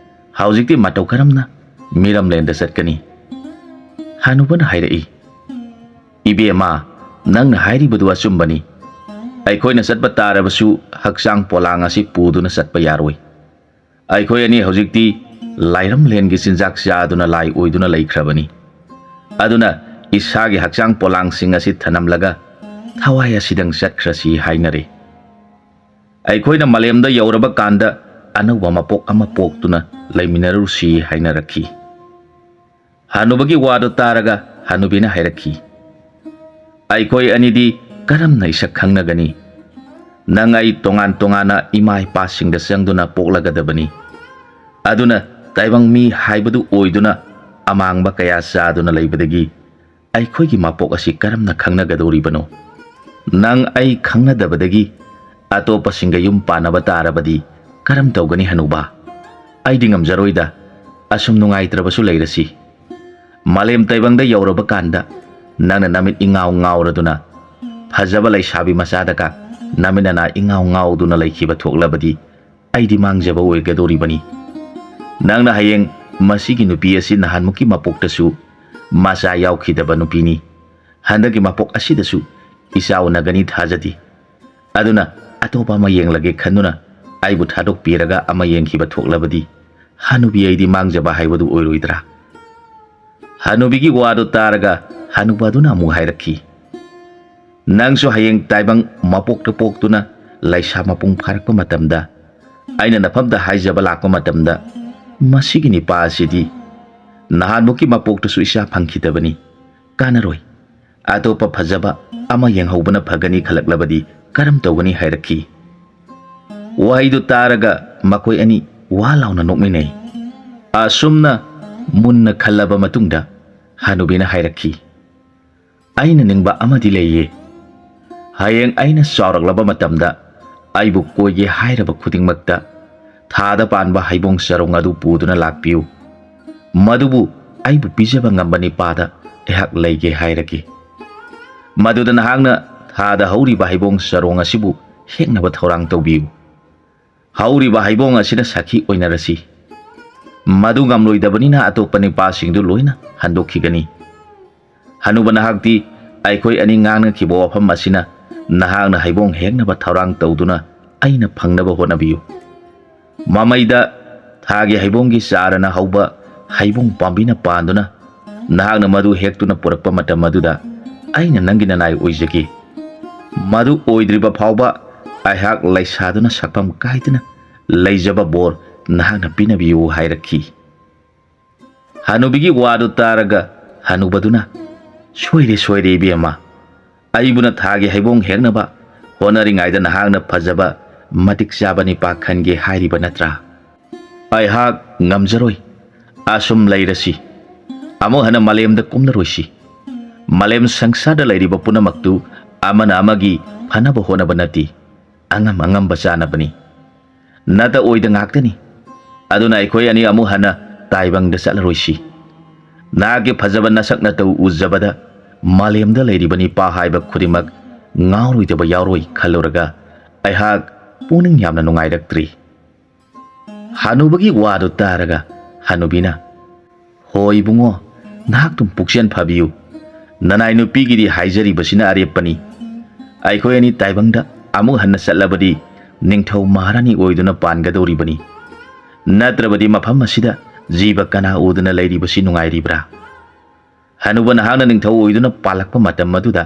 ꯍꯧꯖꯤꯛꯇꯤ ꯃꯇꯧ ꯀꯔꯝꯅ ꯃꯤꯔꯝꯂꯦꯟꯗ ꯆꯠꯀꯅꯤ?" ꯍꯅꯨꯕꯅ ꯍꯥꯏꯔꯛꯏ, "ꯏꯕꯦꯝꯃ, ꯅꯪꯅ ꯍꯥꯏꯔꯤꯕꯗꯨ ꯑꯆꯨꯝꯕꯅꯤ꯫ ꯑꯩꯈꯣꯏꯅ ꯆꯠꯄ ꯇꯥꯔꯕꯁꯨ ꯍꯛꯆꯥꯡ ꯄꯣꯂꯥꯡ ꯑꯁꯤ ꯄꯨꯗꯨꯅ ꯆꯠꯄ ꯌꯥꯔꯣꯏ꯫ ꯑꯩꯈꯣꯏ ꯑꯅꯤ ꯍꯧꯖꯤꯛꯇꯤ ꯂꯥꯏꯔꯝꯂꯦꯟꯒꯤ ꯆꯤꯟꯖꯥꯛ ꯆꯥꯗꯨꯅ ꯂꯥꯏ ꯑꯣꯏꯗꯨꯅ ꯂꯩꯈ꯭ꯔꯕꯅꯤ꯫ ꯑꯗꯨꯅ ꯏꯁꯥꯒꯤ ꯍꯛꯆꯥꯡ ꯄꯣꯂꯥꯡꯁꯤꯡ ꯑꯁꯤ ꯊꯅꯝꯂꯒ ꯊꯋꯥꯏ ꯑꯁꯤꯗꯪ ꯆꯠꯈ꯭ꯔꯁꯤ" ꯍꯥꯏꯅꯔꯦ꯫ ꯑꯩꯈꯣꯏꯅ ꯃꯥꯂꯦꯝꯗ ꯌꯧꯔꯕ ꯀꯥꯟꯗ ꯑꯅꯧꯕ ꯃꯄꯣꯛ ꯑꯃ ꯄꯣꯛꯇꯨꯅ ꯂꯩꯃꯤꯟꯅꯔꯨꯁꯤ ꯍꯥꯏꯅꯔꯛꯈꯤ꯫ ꯍꯅꯨꯕꯒꯤ ꯋꯥꯗꯨ ꯇꯥꯔꯒ ꯍꯅꯨꯕꯤꯅ ꯍꯥꯏꯔꯛꯈꯤ, "ꯑꯩꯈꯣꯏ ꯑꯅꯤꯗꯤ ꯀꯔꯝꯅ ꯏꯁꯛ ꯈꯪꯅꯒꯅꯤ? ꯅꯪ ꯑꯩ ꯇꯣꯉꯥꯟ ꯇꯣꯉꯥꯟꯅ ꯏꯃꯥ ꯏꯄꯥꯁꯤꯡꯗ ꯆꯪꯗꯨꯅ ꯄꯣꯛꯂꯒꯗꯕꯅꯤ꯫ ꯑꯗꯨꯅ ꯇꯥꯏꯕꯪ ꯃꯤ ꯍꯥꯏꯕꯗꯨ ꯑꯣꯏꯗꯨꯅ ꯑꯃꯥꯡꯕ ꯀꯌꯥ ꯆꯥꯗꯨꯅ ꯂꯩꯕꯗꯒꯤ ꯑꯩꯈꯣꯏꯒꯤ ꯃꯄꯣꯛ ꯑꯁꯤ ꯀꯔꯝꯅ ꯈꯪꯅꯒꯗꯧꯔꯤꯕꯅꯣ? ꯅꯪ ꯑꯩ ꯈꯪꯅꯗꯕꯗꯒꯤ ꯑꯇꯣꯞꯄꯁꯤꯡꯒ ꯌꯨꯝ ꯄꯥꯟꯅꯕ ꯇꯥꯔꯕꯗꯤ ꯀꯔꯝ ꯇꯧꯒꯅꯤ ꯍꯅꯨꯕ? ꯑꯩꯗꯤ ꯉꯝꯖꯔꯣꯏꯗ꯫ ꯑꯁꯨꯝ ꯅꯨꯡꯉꯥꯏꯇ꯭ꯔꯕꯁꯨ ꯂꯩꯔꯁꯤ꯫ ꯃꯥꯂꯦꯝ ꯇꯥꯏꯕꯪꯗ ꯌꯧꯔꯕ ꯀꯥꯟꯗ ꯅꯪꯅ ꯅꯃꯤꯠ ꯏꯉꯥꯎ ꯉꯥꯎꯔꯗꯨꯅ ꯐꯖꯕ ꯂꯩꯁꯥꯕꯤ ꯃꯆꯥꯗꯒ ꯅꯃꯤꯠ ꯅꯅꯥ ꯏꯉꯥꯎ ꯉꯥꯎꯗꯨꯅ ꯂꯩꯈꯤꯕ ꯊꯣꯛꯂꯕꯗꯤ ꯑꯩꯗꯤ ꯃꯥꯡꯖꯕ ꯑꯣꯏꯒꯗꯧꯔꯤꯕꯅꯤ꯫ ꯅꯪꯅ ꯍꯌꯦꯡ ꯃꯁꯤꯒꯤ ꯅꯨꯄꯤ ꯑꯁꯤ ꯅꯍꯥꯟꯃꯨꯛꯀꯤ ꯃꯄꯣꯛꯇꯁꯨ ꯃꯆꯥ ꯌꯥꯎꯈꯤꯗꯕ ꯅꯨꯄꯤꯅꯤ, ꯍꯟꯗꯛꯀꯤ ꯃꯄꯣꯛ ꯑꯁꯤꯗꯁꯨ ꯏꯆꯥ ꯎꯅꯒꯅꯤ ꯊꯥꯖꯗꯦ꯫ ꯑꯗꯨꯅ ꯑꯇꯣꯞꯄ ꯑꯃ ꯌꯦꯡꯂꯒꯦ ꯈꯟꯗꯨꯅ ꯑꯩꯕꯨ ꯊꯥꯗꯣꯛꯄꯤꯔꯒ ꯑꯃ ꯌꯦꯡꯈꯤꯕ ꯊꯣꯛꯂꯕꯗꯤ ꯍꯅꯨꯕꯤ ꯑꯩꯗꯤ ꯃꯥꯡꯖꯕ ꯍꯥꯏꯕꯗꯨ ꯑꯣꯏꯔꯣꯏꯗ꯭ꯔꯥ? ꯍꯅꯨꯕꯤꯒꯤ ꯋꯥꯗꯨ ꯇꯥꯔꯒ ꯍꯅꯨꯕ ꯑꯗꯨꯅ ꯑꯃꯨꯛ ꯍꯥꯏꯔꯛꯈꯤ, "ꯅꯪꯁꯨ ꯍꯌꯦꯡ ꯇꯥꯏꯕꯪ ꯃꯄꯣꯛꯇ ꯄꯣꯛꯇꯨꯅ ꯂꯩꯁꯥ ꯃꯄꯨꯡ ꯐꯥꯔꯛꯄ ꯃꯇꯝꯗ ꯑꯩꯅ ꯅꯐꯝꯗ ꯍꯥꯏꯖꯕ ꯂꯥꯛꯄ ꯃꯇꯝꯗ ꯃꯁꯤꯒꯤ ꯅꯤꯄꯥ ꯑꯁꯤꯗꯤ ꯅꯍꯥꯟꯃꯨꯛꯀꯤ ꯃꯄꯣꯛꯇꯁꯨ ꯏꯆꯥ ꯐꯪꯈꯤꯗꯕꯅꯤ, ꯀꯥꯟꯅꯔꯣꯏ, ꯑꯇꯣꯞꯄ ꯐꯖꯕ ꯑꯃ ꯌꯦꯡꯍꯧꯕꯅ ꯐꯒꯅꯤ ꯈꯜꯂꯛꯂꯕꯗꯤ ꯀꯔꯝ ꯇꯧꯒꯅꯤ?" ꯍꯥꯏꯔꯛꯈꯤ꯫ ꯋꯥꯍꯩꯗꯨ ꯇꯥꯔꯒ ꯃꯈꯣꯏ ꯑꯅꯤ ꯋꯥ ꯂꯥꯎꯅ ꯅꯣꯛꯃꯤꯟꯅꯩ꯫ ꯑꯁꯨꯝꯅ ꯃꯨꯟꯅ ꯈꯜꯂꯕ ꯃꯇꯨꯡꯗ ꯍꯅꯨꯕꯤꯅ ꯍꯥꯏꯔꯛꯈꯤ, "ꯑꯩꯅ ꯅꯤꯡꯕ ꯑꯃꯗꯤ ꯂꯩꯌꯦ꯫ ꯍꯌꯦꯡ ꯑꯩꯅ ꯆꯥꯎꯔꯛꯂꯕ ꯃꯇꯝꯗ ꯑꯩꯕꯨ ꯀꯣꯏꯒꯦ ꯍꯥꯏꯔꯕ ꯈꯨꯗꯤꯡꯃꯛꯇ ꯊꯥꯗ ꯄꯥꯟꯕ ꯍꯩꯕꯣꯡ ꯆꯔꯣꯡ ꯑꯗꯨ ꯄꯨꯗꯨꯅ ꯂꯥꯛꯄꯤꯌꯨ꯫ ꯃꯗꯨꯕꯨ ꯑꯩꯕꯨ ꯄꯤꯖꯕ ꯉꯝꯕ ꯅꯤꯄꯥꯗ ꯑꯩꯍꯥꯛ ꯂꯩꯒꯦ ꯍꯥꯏꯔꯒꯦ꯫ ꯃꯗꯨꯗ ꯅꯍꯥꯛꯅ ꯊꯥꯗ ꯍꯧꯔꯤꯕ ꯍꯩꯕꯣꯡ ꯆꯔꯣꯡ ꯑꯁꯤꯕꯨ ꯍꯦꯛꯅꯕ ꯊꯧꯔꯥꯡ ꯇꯧꯕꯤꯌꯨ꯫ ꯍꯧꯔꯤꯕ ꯍꯩꯕꯣꯡ ꯑꯁꯤꯅ ꯁꯥꯈꯤ ꯑꯣꯏꯅꯔꯁꯤ꯫" ꯃꯗꯨ ꯉꯝꯂꯣꯏꯗꯕꯅꯤꯅ ꯑꯇꯣꯞꯄ ꯅꯤꯄꯥꯁꯤꯡꯗꯨ ꯂꯣꯏꯅ ꯍꯟꯗꯣꯛꯈꯤꯒꯅꯤ꯫ ꯍꯅꯨꯕ ꯅꯍꯥꯛꯇꯤ ꯑꯩꯈꯣꯏ ꯑꯅꯤ ꯉꯥꯡꯅꯈꯤꯕ ꯋꯥꯐꯝ ꯑꯁꯤꯅ ꯅꯍꯥꯛꯅ ꯍꯩꯕꯣꯡ ꯍꯦꯛꯅꯕ ꯊꯧꯔꯥꯡ ꯇꯧꯗꯨꯅ ꯑꯩꯅ ꯐꯪꯅꯕ ꯍꯣꯠꯅꯕꯤꯌꯨ꯫ ꯃꯃꯩꯗ ꯊꯥꯒꯤ ꯍꯩꯕꯣꯡꯒꯤ ꯆꯥꯔꯅ ꯍꯧꯕ ꯍꯩꯕꯣꯡ ꯄꯥꯝꯕꯤꯅ ꯄꯥꯟꯗꯨꯅ ꯅꯍꯥꯛꯅ ꯃꯗꯨ ꯍꯦꯛꯇꯨꯅ ꯄꯨꯔꯛꯄ ꯃꯇꯝ ꯑꯗꯨꯗ ꯑꯩꯅ ꯅꯪꯒꯤ ꯅꯅꯥꯏ ꯑꯣꯏꯖꯒꯦ꯫ ꯃꯗꯨ ꯑꯣꯏꯗ꯭ꯔꯤꯕ ꯐꯥꯎꯕ ꯑꯩꯍꯥꯛ ꯂꯩꯁꯥꯗꯨꯅ ꯁꯛꯐꯝ ꯀꯥꯏꯗꯅ ꯂꯩꯖꯕ ꯕꯣꯔ ꯅꯍꯥꯛꯅ ꯄꯤꯅꯕꯤꯌꯨ ꯍꯥꯏꯔꯛꯈꯤ꯫ ꯍꯅꯨꯕꯤꯒꯤ ꯋꯥꯗꯨ ꯇꯥꯔꯒ ꯍꯅꯨꯕꯗꯨꯅ, "ꯁꯣꯏꯔꯦ, ꯁꯣꯏꯔꯦ ꯏꯕꯦꯝꯃ꯫ ꯑꯩꯕꯨꯅ ꯊꯥꯒꯤ ꯍꯩꯕꯣꯡ ꯍꯦꯛꯅꯕ ꯍꯣꯠꯅꯔꯤꯉꯩꯗ ꯅꯍꯥꯛꯅ ꯐꯖꯕ ꯃꯇꯤꯛ ꯆꯥꯕ ꯅꯤꯄꯥ ꯈꯟꯒꯦ ꯍꯥꯏꯔꯤꯕ ꯅꯠꯇ꯭ꯔꯥ? ꯑꯩꯍꯥꯛ ꯉꯝꯖꯔꯣꯏ꯫ ꯑꯁꯨꯝ ꯂꯩꯔꯁꯤ꯫ ꯑꯃꯨꯛ ꯍꯟꯅ ꯃꯥꯂꯦꯝꯗ ꯀꯨꯝꯂꯔꯣꯏꯁꯤ꯫ ꯃꯥꯂꯦꯝ ꯁꯪꯁꯥꯔꯗ ꯂꯩꯔꯤꯕ ꯄꯨꯝꯅꯃꯛꯇꯨ ꯑꯃꯅ ꯑꯃꯒꯤ ꯐꯅꯕ ꯍꯣꯠꯅꯕ ꯅꯠꯇꯦ, ꯑꯉꯝ ꯑꯉꯝꯕ ꯆꯥꯅꯕꯅꯤ꯫ ꯅꯠꯇ ꯑꯣꯏꯗ ꯉꯥꯛꯇꯅꯤ꯫ ꯑꯗꯨꯅ ꯑꯩꯈꯣꯏ ꯑꯅꯤ ꯑꯃꯨꯛ ꯍꯟꯅ ꯇꯥꯏꯕꯪꯗ ꯆꯠꯂꯔꯣꯏꯁꯤ꯫ ꯅꯍꯥꯛꯀꯤ ꯐꯖꯕ ꯅꯁꯛ ꯅꯇꯧ ꯎꯖꯕꯗ ꯃꯥꯂꯦꯝꯗ ꯂꯩꯔꯤꯕ ꯅꯤꯄꯥ ꯍꯥꯏꯕ ꯈꯨꯗꯤꯡꯃꯛ ꯉꯥꯎꯔꯣꯏꯗꯕ ꯌꯥꯎꯔꯣꯏ ꯈꯜꯂꯨꯔꯒ ꯑꯩꯍꯥꯛ ꯄꯨꯛꯅꯤꯡ ꯌꯥꯝꯅ ꯅꯨꯡꯉꯥꯏꯔꯛꯇ꯭ꯔꯤ꯫ ꯍꯅꯨꯕꯒꯤ ꯋꯥꯗꯨ ꯇꯥꯔꯒ ꯍꯅꯨꯕꯤꯅ, "ꯍꯣꯏ ꯏꯕꯨꯡꯉꯣ, ꯅꯍꯥꯛꯇꯨꯝ ꯄꯨꯛꯆꯦꯜ ꯐꯕꯤꯌꯨ꯫ ꯅꯅꯥꯏ ꯅꯨꯄꯤꯒꯤꯗꯤ ꯍꯥꯏꯖꯔꯤꯕꯁꯤꯅ ꯑꯔꯦꯞꯄꯅꯤ꯫ ꯑꯩꯈꯣꯏ ꯑꯅꯤ ꯇꯥꯏꯕꯪꯗ ꯑꯃꯨꯛ ꯍꯟꯅ ꯆꯠꯂꯕꯗꯤ ꯅꯤꯡꯊꯧ ꯃꯍꯥꯔꯥꯅꯤ ꯑꯣꯏꯗꯨꯅ ꯄꯥꯟꯒꯗꯧꯔꯤꯕꯅꯤ꯫ ꯅꯠꯇ꯭ꯔꯕꯗꯤ ꯃꯐꯝ ꯑꯁꯤꯗ ꯖꯤꯕ ꯀꯅꯥ ꯎꯗꯨꯅ ꯂꯩꯔꯤꯕꯁꯤ ꯅꯨꯡꯉꯥꯏꯔꯤꯕ꯭ꯔꯥ? ꯍꯅꯨꯕ ꯅꯍꯥꯛꯅ ꯅꯤꯡꯊꯧ ꯑꯣꯏꯗꯨꯅ ꯄꯥꯜꯂꯛꯄ ꯃꯇꯝ ꯑꯗꯨꯗ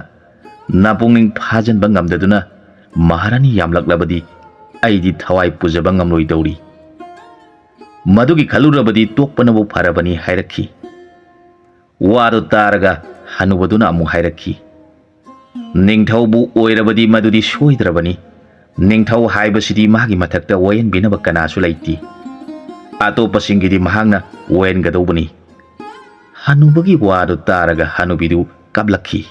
ꯅꯄꯨꯛꯅꯤꯡ ꯐꯥꯖꯤꯟꯕ ꯉꯝꯗꯗꯨꯅ ꯃꯍꯥꯔꯥꯅꯤ ꯌꯥꯝꯂꯛꯂꯕꯗꯤ ꯑꯩꯗꯤ ꯊꯋꯥꯏ ꯄꯨꯖꯕ ꯉꯝꯂꯣꯏꯗꯧꯔꯤ꯫ ꯃꯗꯨꯒꯤ ꯈꯜꯂꯨꯔꯕꯗꯤ ꯇꯣꯛꯄꯅꯕꯨ ꯐꯔꯕꯅꯤ" ꯍꯥꯏꯔꯛꯈꯤ꯫ ꯋꯥꯗꯨ ꯇꯥꯔꯒ ꯍꯅꯨꯕꯗꯨꯅ ꯑꯃꯨꯛ ꯍꯥꯏꯔꯛꯈꯤ, "ꯅꯤꯡꯊꯧꯕꯨ ꯑꯣꯏꯔꯕꯗꯤ ꯃꯗꯨꯗꯤ ꯁꯣꯏꯗ꯭ꯔꯕꯅꯤ꯫ ꯅꯤꯡꯊꯧ ꯍꯥꯏꯕꯁꯤꯗꯤ ꯃꯥꯒꯤ ꯃꯊꯛꯇ ꯋꯥꯌꯦꯟꯕꯤꯅꯕ ꯀꯅꯥꯁꯨ ꯂꯩꯇꯦ꯫ ꯑꯇꯣꯞꯄꯁꯤꯡꯒꯤꯗꯤ ꯃꯍꯥꯛꯅ ꯋꯥꯌꯦꯟꯒꯗꯧꯕꯅꯤ"꯫ ꯍꯅꯨꯕꯒꯤ ꯋꯥꯗꯨ ꯇꯥꯔꯒ ꯍꯅꯨꯕꯤꯗꯨ ꯀꯞꯂꯛꯈꯤ꯫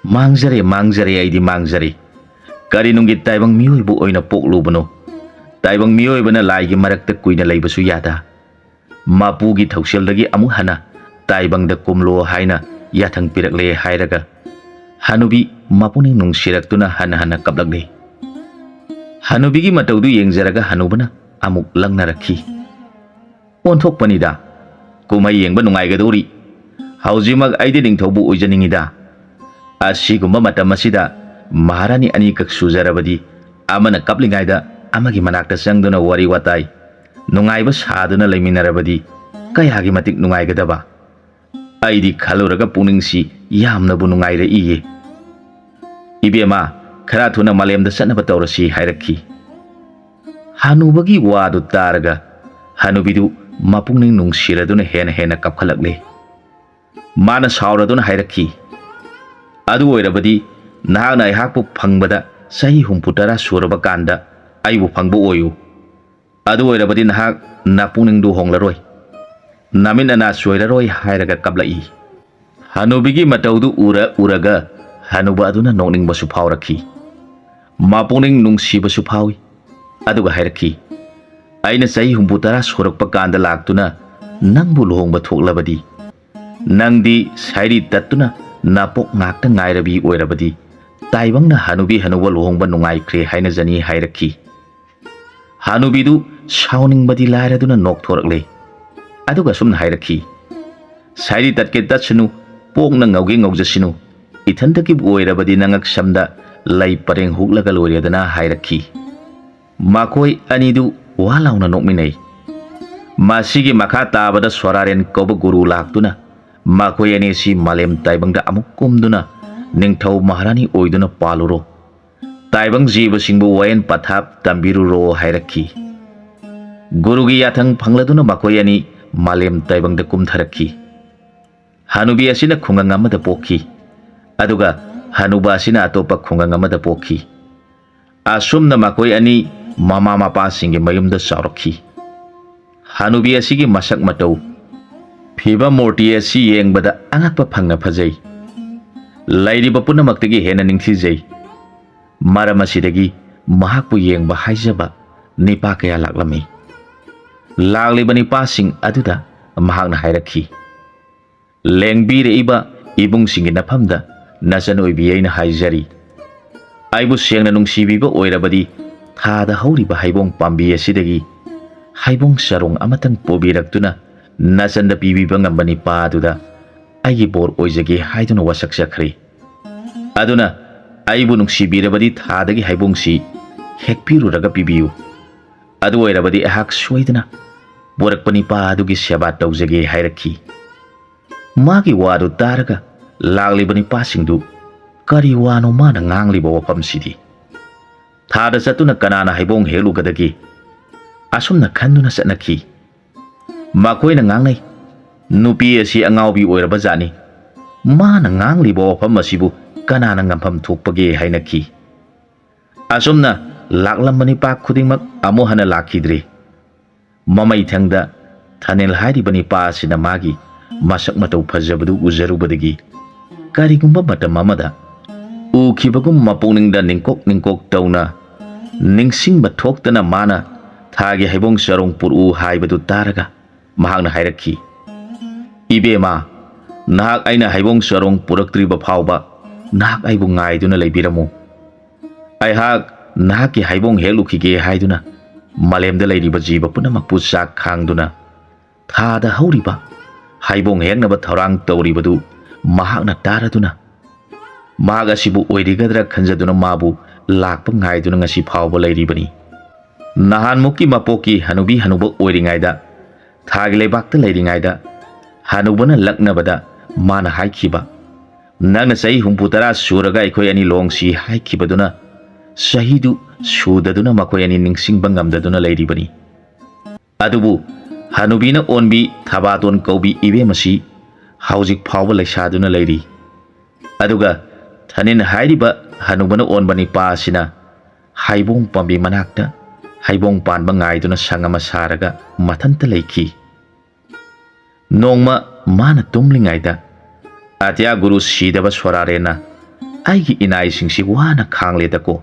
"ꯃꯥꯡꯖꯔꯦ, ꯃꯥꯡꯖꯔꯦ, ꯑꯩꯗꯤ ꯃꯥꯡꯖꯔꯦ꯫ ꯀꯔꯤ ꯅꯨꯡꯒꯤ ꯇꯥꯏꯕꯪ ꯃꯤꯑꯣꯏꯕ ꯑꯣꯏꯅ ꯄꯣꯛꯂꯨꯕꯅꯣ? ꯇꯥꯏꯕꯪ ꯃꯤꯑꯣꯏꯕꯅ ꯂꯥꯏꯒꯤ ꯃꯔꯛꯇ ꯀꯨꯏꯅ ꯂꯩꯕꯁꯨ ꯌꯥꯗ꯫ ꯃꯄꯨꯒꯤ ꯊꯧꯁꯤꯜꯗꯒꯤ ꯑꯃꯨꯛ ꯍꯟꯅ ꯇꯥꯏꯕꯪꯗ ꯀꯨꯝꯂꯣ ꯍꯥꯏꯅ ꯌꯥꯊꯪ ꯄꯤꯔꯛꯂꯦ" ꯍꯥꯏꯔꯒ ꯍꯅꯨꯕꯤ ꯃꯄꯨꯛꯅꯤꯡ ꯅꯨꯡꯁꯤꯔꯛꯇꯨꯅ ꯍꯟꯅ ꯍꯟꯅ ꯀꯞꯂꯛꯂꯦ꯫ ꯍꯅꯨꯕꯤꯒꯤ ꯃꯇꯧꯗꯨ ꯌꯦꯡꯖꯔꯒ ꯍꯅꯨꯕꯅ ꯑꯃꯨꯛ ꯂꯪꯅꯔꯛꯈꯤ꯫ "ꯑꯣꯟꯊꯣꯛꯄꯅꯤꯗ꯫ ꯀꯨꯝꯍꯩ ꯌꯦꯡꯕ ꯅꯨꯡꯉꯥꯏꯒꯗꯧꯔꯤ꯫ ꯍꯧꯖꯤꯛꯃꯛ ꯑꯩꯗꯤ ꯅꯤꯡꯊꯧꯕꯨ ꯑꯣꯏꯖꯅꯤꯡꯉꯤꯗ꯫ ꯑꯁꯤꯒꯨꯝꯕ ꯃꯇꯝ ꯑꯁꯤꯗ ꯃꯍꯥꯔꯥꯅꯤ ꯑꯅꯤꯈꯛ ꯁꯨꯖꯔꯕꯗꯤ ꯑꯃꯅ ꯀꯞꯂꯤꯉꯩꯗ ꯑꯃꯒꯤ ꯃꯅꯥꯛꯇ ꯆꯪꯗꯨꯅ ꯋꯥꯔꯤ ꯋꯥꯇꯥꯏ ꯅꯨꯡꯉꯥꯏꯕ ꯁꯥꯗꯨꯅ ꯂꯩꯃꯤꯟꯅꯔꯕꯗꯤ ꯀꯌꯥꯒꯤ ꯃꯇꯤꯛ ꯅꯨꯡꯉꯥꯏꯒꯗꯕ꯫ ꯑꯩꯗꯤ ꯈꯜꯂꯨꯔꯒ ꯄꯨꯛꯅꯤꯡꯁꯤ ꯌꯥꯝꯅꯕꯨ ꯅꯨꯡꯉꯥꯏꯔꯛꯏꯌꯦ꯫ ꯏꯕꯦꯝꯃ, ꯈꯔ ꯊꯨꯅ ꯃꯥꯂꯦꯝꯗ ꯆꯠꯅꯕ ꯇꯧꯔꯁꯤ" ꯍꯥꯏꯔꯛꯈꯤ꯫ ꯍꯅꯨꯕꯒꯤ ꯋꯥꯗꯨ ꯇꯥꯔꯒ ꯍꯅꯨꯕꯤꯗꯨ ꯃꯄꯨꯛꯅꯤꯡ ꯅꯨꯡꯁꯤꯔꯗꯨꯅ ꯍꯦꯟꯅ ꯍꯦꯟꯅ ꯀꯞꯈꯠꯂꯛꯂꯦ꯫ ꯃꯥꯅ ꯁꯥꯎꯔꯗꯨꯅ ꯍꯥꯏꯔꯛꯈꯤ, "ꯑꯗꯨ ꯑꯣꯏꯔꯕꯗꯤ ꯅꯍꯥꯛꯅ ꯑꯩꯍꯥꯛꯄꯨ ꯐꯪꯕꯗ ꯆꯍꯤ ꯍꯨꯝꯐꯨ ꯇꯔꯥ ꯁꯨꯔꯕ ꯀꯥꯟꯗ ꯑꯩꯕꯨ ꯐꯪꯕ ꯑꯣꯏꯌꯨ꯫ ꯑꯗꯨ ꯑꯣꯏꯔꯕꯗꯤ ꯅꯍꯥꯛ ꯅꯄꯨꯛꯅꯤꯡꯗꯨ ꯍꯣꯡꯂꯔꯣꯏ, ꯅꯃꯤꯠ ꯅꯅꯥ ꯆꯣꯏꯔꯔꯣꯏ" ꯍꯥꯏꯔꯒ ꯀꯞꯂꯛꯏ꯫ ꯍꯅꯨꯕꯤꯒꯤ ꯃꯇꯧꯗꯨ ꯎꯔ ꯎꯔꯒ ꯍꯅꯨꯕ ꯑꯗꯨꯅ ꯅꯣꯛꯅꯤꯡꯕꯁꯨ ꯐꯥꯎꯔꯛꯈꯤ, ꯃꯄꯨꯛꯅꯤꯡ ꯅꯨꯡꯁꯤꯕꯁꯨ ꯐꯥꯎꯏ꯫ ꯑꯗꯨꯒ ꯍꯥꯏꯔꯛꯈꯤ, "ꯑꯩꯅ ꯆꯍꯤ ꯍꯨꯝꯐꯨ ꯇꯔꯥ ꯁꯨꯔꯛꯄ ꯀꯥꯟꯗ ꯂꯥꯛꯇꯨꯅ ꯅꯪꯕꯨ ꯂꯨꯍꯣꯡꯕ ꯊꯣꯛꯂꯕꯗꯤ "ꯅꯪꯗꯤ ꯁꯥꯏꯔꯤ ꯇꯠꯇꯨꯅ ꯅꯄꯣꯛ ꯉꯥꯛꯇ ꯉꯥꯏꯔꯕꯤ ꯑꯣꯏꯔꯕꯗꯤ ꯇꯥꯏꯕꯪꯅ ꯍꯅꯨꯕꯤ ꯍꯅꯨꯕ ꯂꯨꯍꯣꯡꯕ ꯅꯨꯡꯉꯥꯏꯈ꯭ꯔꯦ ꯍꯥꯏꯅꯖꯅꯤ" ꯍꯥꯏꯔꯛꯈꯤ꯫ ꯍꯅꯨꯕꯤꯗꯨ ꯁꯥꯎꯅꯤꯡꯕꯗꯤ ꯂꯥꯏꯔꯗꯨꯅ ꯅꯣꯛꯊꯣꯔꯛꯂꯦ꯫ ꯑꯗꯨꯒ ꯁꯨꯝꯅ ꯍꯥꯏꯔꯛꯈꯤ, "ꯁꯥꯏꯔꯤ ꯇꯠꯀꯦ ꯇꯠꯁꯅꯨ, ꯄꯣꯛꯅ ꯉꯧꯒꯦ ꯉꯧꯖꯁꯅꯨ, ꯏꯊꯟꯇꯒꯤꯕꯨ ꯑꯣꯏꯔꯕꯗꯤ ꯅꯉꯛ ꯁꯝꯗ ꯂꯩ ꯄꯔꯦꯡ ꯍꯨꯛꯂꯒ ꯂꯣꯏꯔꯦꯗꯅ" ꯍꯥꯏꯔꯛꯈꯤ꯫ ꯃꯈꯣꯏ ꯑꯅꯤꯗꯨ ꯋꯥ ꯂꯥꯎꯅ ꯅꯣꯛꯃꯤꯟꯅꯩ꯫ ꯃꯁꯤꯒꯤ ꯃꯈꯥ ꯇꯥꯕꯗ ꯁꯣꯔꯥꯔꯦꯟ ꯀꯧꯕ ꯒꯨꯔꯨ ꯂꯥꯛꯇꯨꯅ ꯃꯈꯣꯏ ꯑꯅꯤꯁꯤ ꯃꯥꯂꯦꯝ ꯇꯥꯏꯕꯪꯗ ꯑꯃꯨꯛ ꯀꯨꯝꯗꯨꯅ ꯅꯤꯡꯊꯧ ꯃꯍꯥꯔꯥꯅꯤ ꯑꯣꯏꯗꯨꯅ ꯄꯥꯜꯂꯨꯔꯣ, ꯇꯥꯏꯕꯪ ꯖꯤꯕꯁꯤꯡꯕꯨ ꯋꯥꯌꯦꯜ ꯄꯊꯥꯞ ꯇꯝꯕꯤꯔꯨꯔꯣ ꯍꯥꯏꯔꯛꯈꯤ꯫ ꯒꯨꯔꯨꯒꯤ ꯌꯥꯊꯪ ꯐꯪꯂꯗꯨꯅ ꯃꯈꯣꯏ ꯑꯅꯤ ꯃꯥꯂꯦꯝ ꯇꯥꯏꯕꯪꯗ ꯀꯨꯝꯊꯔꯛꯈꯤ꯫ ꯍꯅꯨꯕꯤ ꯑꯁꯤꯅ ꯈꯨꯡꯒꯪ ꯑꯃꯗ ꯄꯣꯛꯈꯤ, ꯑꯗꯨꯒ ꯍꯅꯨꯕ ꯑꯁꯤꯅ ꯑꯇꯣꯞꯄ ꯈꯨꯡꯒꯪ ꯑꯃꯗ ꯄꯣꯛꯈꯤ꯫ ꯑꯁꯨꯝꯅ ꯃꯈꯣꯏ ꯑꯅꯤ ꯃꯃꯥ ꯃꯄꯥꯁꯤꯡꯒꯤ ꯃꯌꯨꯝꯗ ꯆꯥꯎꯔꯛꯈꯤ꯫ ꯍꯅꯨꯕꯤ ꯑꯁꯤꯒꯤ ꯃꯁꯛ ꯃꯇꯧ, ꯐꯤꯕꯝ ꯃꯨꯔꯇꯤ ꯑꯁꯤ ꯌꯦꯡꯕꯗ ꯑꯉꯛꯄ ꯐꯪꯅ ꯐꯖꯩ꯫ ꯂꯩꯔꯤꯕ ꯄꯨꯝꯅꯃꯛꯇꯒꯤ ꯍꯦꯟꯅ ꯅꯤꯡꯊꯤꯖꯩ꯫ ꯃꯔꯝ ꯑꯁꯤꯗꯒꯤ ꯃꯍꯥꯛꯄꯨ ꯌꯦꯡꯕ ꯍꯥꯏꯖꯕ ꯅꯤꯄꯥ ꯀꯌꯥ ꯂꯥꯛꯂꯝꯃꯤ꯫ ꯂꯥꯛꯂꯤꯕ ꯅꯤꯄꯥꯁꯤꯡ ꯑꯗꯨꯗ ꯃꯍꯥꯛꯅ ꯍꯥꯏꯔꯛꯈꯤ, "ꯂꯦꯡꯕꯤꯔꯛꯏꯕ ꯏꯕꯨꯡꯁꯤꯡꯒꯤ ꯅꯐꯝꯗ ꯅꯆꯟ ꯑꯣꯏꯕꯤ ꯑꯩꯅ ꯍꯥꯏꯖꯔꯤ꯫ ꯑꯩꯕꯨ ꯁꯦꯡꯅ ꯅꯨꯡꯁꯤꯕꯤꯕ ꯑꯣꯏꯔꯕꯗꯤ ꯊꯥꯗ ꯍꯧꯔꯤꯕ ꯍꯩꯕꯣꯡ ꯄꯥꯝꯕꯤ ꯑꯁꯤꯗꯒꯤ ꯍꯩꯕꯣꯡ ꯆꯔꯣꯡ ꯑꯃꯇꯪ ꯄꯨꯕꯤꯔꯛꯇꯨꯅ ꯅꯆꯟꯗ ꯄꯤꯕꯤꯕ ꯉꯝꯕ ꯅꯤꯄꯥ ꯑꯗꯨꯗ ꯑꯩꯒꯤ ꯕꯣꯔ ꯑꯣꯏꯖꯒꯦ" ꯍꯥꯏꯗꯨꯅ ꯋꯥꯁꯛꯆꯈ꯭ꯔꯦ꯫ "ꯑꯗꯨꯅ ꯑꯩꯕꯨ ꯅꯨꯡꯁꯤꯕꯤꯔꯕꯗꯤ ꯊꯥꯗꯒꯤ ꯍꯩꯕꯣꯡꯁꯤ ꯍꯦꯛꯄꯤꯔꯨꯔꯒ ꯄꯤꯕꯤꯌꯨ꯫ ꯑꯗꯨ ꯑꯣꯏꯔꯕꯗꯤ ꯑꯩꯍꯥꯛ ꯁꯣꯏꯗꯅ ꯄꯨꯔꯛꯄ ꯅꯤꯄꯥ ꯑꯗꯨꯒꯤ ꯁꯦꯕꯥ ꯇꯧꯖꯒꯦ" ꯍꯥꯏꯔꯛꯈꯤ꯫ ꯃꯥꯒꯤ ꯋꯥꯗꯨ ꯇꯥꯔꯒ ꯂꯥꯛꯂꯤꯕ ꯅꯤꯄꯥꯁꯤꯡꯗꯨ ꯀꯔꯤ ꯋꯥꯅꯣ ꯃꯥꯅ ꯉꯥꯡꯂꯤꯕ ꯋꯥꯐꯝꯁꯤꯗꯤ? ꯊꯥꯗ ꯆꯠꯇꯨꯅ ꯀꯅꯥꯅ ꯍꯩꯕꯣꯡ ꯍꯦꯛꯂꯨꯒꯗꯒꯦ? ꯑꯁꯨꯝꯅ ꯈꯟꯗꯨꯅ ꯆꯠꯅꯈꯤ꯫ ꯃꯈꯣꯏꯅ ꯉꯥꯡꯅꯩ, "ꯅꯨꯄꯤ ꯑꯁꯤ ꯑꯉꯥꯎꯕꯤ ꯑꯣꯏꯔꯕ ꯖꯥꯠꯅꯤ꯫ ꯃꯥꯅ ꯉꯥꯡꯂꯤꯕ ꯋꯥꯐꯝ ꯑꯁꯤꯕꯨ ꯀꯅꯥꯅ ꯉꯝꯐꯝ ꯊꯣꯛꯄꯒꯦ?" ꯍꯥꯏꯅꯈꯤ꯫ ꯑꯁꯨꯝꯅ ꯂꯥꯛꯂꯝꯕ ꯅꯤꯄꯥ ꯈꯨꯗꯤꯡꯃꯛ ꯑꯃꯨꯛ ꯍꯟꯅ ꯂꯥꯛꯈꯤꯗ꯭ꯔꯦ꯫ ꯃꯃꯩꯊꯪꯗ ꯊꯥꯅꯦꯜ ꯍꯥꯏꯔꯤꯕ ꯅꯤꯄꯥ ꯑꯁꯤꯅ ꯃꯥꯒꯤ ꯃꯁꯛ ꯃꯇꯧ ꯐꯖꯕꯗꯨ ꯎꯖꯔꯨꯕꯗꯒꯤ ꯀꯔꯤꯒꯨꯝꯕ ꯃꯇꯝ ꯑꯃꯗ ꯎꯈꯤꯕꯒꯨꯝ ꯃꯄꯨꯛꯅꯤꯡꯗ ꯅꯤꯡꯀꯣꯛ ꯅꯤꯡꯀꯣꯛ ꯇꯧꯅ ꯅꯤꯡꯁꯤꯡꯕ ꯊꯣꯛꯇꯅ ꯃꯥꯅ ꯊꯥꯒꯤ ꯍꯩꯕꯣꯡ ꯆꯔꯣꯡ ꯄꯨꯔꯛꯎ ꯍꯥꯏꯕꯗꯨ ꯇꯥꯔꯒ ꯃꯍꯥꯛꯅ ꯍꯥꯏꯔꯛꯈꯤ, "ꯏꯕꯦꯝꯃ, ꯅꯍꯥꯛ ꯑꯩꯅ ꯍꯩꯕꯣꯡ ꯆꯔꯣꯡ ꯄꯨꯔꯛꯇ꯭ꯔꯤꯕ ꯐꯥꯎꯕ ꯅꯍꯥꯛ ꯑꯩꯕꯨ ꯉꯥꯏꯗꯨꯅ ꯂꯩꯕꯤꯔꯝꯃꯨ꯫ ꯑꯩꯍꯥꯛ ꯅꯍꯥꯛꯀꯤ ꯍꯩꯕꯣꯡ ꯍꯦꯛꯂꯨꯈꯤꯒꯦ ꯍꯥꯏꯗꯨꯅ ꯃꯥꯂꯦꯝꯗ ꯂꯩꯔꯤꯕ ꯖꯤꯕ ꯄꯨꯝꯅꯃꯛꯄꯨ ꯆꯥꯛ ꯈꯥꯡꯗꯨꯅ ꯊꯥꯗ ꯍꯧꯔꯤꯕ ꯍꯩꯕꯣꯡ ꯍꯦꯛꯅꯕ ꯊꯧꯔꯥꯡ ꯇꯧꯔꯤꯕꯗꯨ ꯃꯍꯥꯛꯅ ꯇꯥꯔꯗꯨꯅ, ꯃꯍꯥꯛ ꯑꯁꯤꯕꯨ ꯑꯣꯏꯔꯤꯒꯗ꯭ꯔꯥ ꯈꯟꯖꯗꯨꯅ ꯃꯥꯕꯨ ꯂꯥꯛꯄ ꯉꯥꯏꯗꯨꯅ ꯉꯁꯤ ꯐꯥꯎꯕ ꯂꯩꯔꯤꯕꯅꯤ꯫ ꯅꯍꯥꯟꯃꯨꯛꯀꯤ ꯃꯄꯣꯛꯀꯤ ꯍꯅꯨꯕꯤ ꯍꯅꯨꯕ ꯑꯣꯏꯔꯤꯉꯩꯗ, ꯊꯥꯒꯤ ꯂꯩꯕꯥꯛꯇ ꯂꯩꯔꯤꯉꯩꯗ, ꯍꯅꯨꯕꯅ ꯂꯛꯅꯕꯗ ꯃꯥꯅ ꯍꯥꯏꯈꯤꯕ, "ꯅꯪꯅ ꯆꯍꯤ ꯍꯨꯝꯐꯨ ꯇꯔꯥ ꯁꯨꯔꯒ ꯑꯩꯈꯣꯏ ꯑꯅꯤ ꯂꯨꯍꯣꯡꯁꯤ" ꯍꯥꯏꯈꯤꯕꯗꯨꯅ ꯆꯍꯤꯗꯨ ꯁꯨꯗꯗꯨꯅ ꯃꯈꯣꯏ ꯑꯅꯤ ꯅꯤꯡꯁꯤꯡꯕ ꯉꯝꯗꯗꯨꯅ ꯂꯩꯔꯤꯕꯅꯤ꯫ ꯑꯗꯨꯕꯨ ꯍꯅꯨꯕꯤꯅ ꯑꯣꯟꯕꯤ ꯊꯕꯥꯇꯣꯟ ꯀꯧꯕꯤ ꯏꯕꯦꯝ ꯑꯁꯤ ꯍꯧꯖꯤꯛ ꯐꯥꯎꯕ ꯂꯩꯁꯥꯗꯨꯅ ꯂꯩꯔꯤ꯫ ꯑꯗꯨꯒ ꯊꯥꯅꯤꯜ ꯍꯥꯏꯔꯤꯕ ꯍꯅꯨꯕꯅ ꯑꯣꯟꯕ ꯅꯤꯄꯥ ꯑꯁꯤꯅ ꯍꯩꯕꯣꯡ ꯄꯥꯝꯕꯤ ꯃꯅꯥꯛꯇ ꯍꯩꯕꯣꯡ ꯄꯥꯟꯕ ꯉꯥꯏꯗꯨꯅ ꯁꯪ ꯑꯃ ꯁꯥꯔꯒ ꯃꯊꯟꯇ ꯂꯩꯈꯤ꯫ ꯅꯣꯡꯃ ꯃꯥꯅ ꯇꯨꯝꯂꯤꯉꯩꯗ, "ꯑꯇ꯭ꯌꯥ ꯒꯨꯔꯨ ꯁꯤꯗꯕ ꯁꯣꯔꯥꯔꯦꯟꯅ ꯑꯩꯒꯤ ꯏꯅꯥꯏꯁꯤꯡꯁꯤ ꯋꯥꯅ ꯈꯥꯡꯂꯦꯗꯀꯣ꯫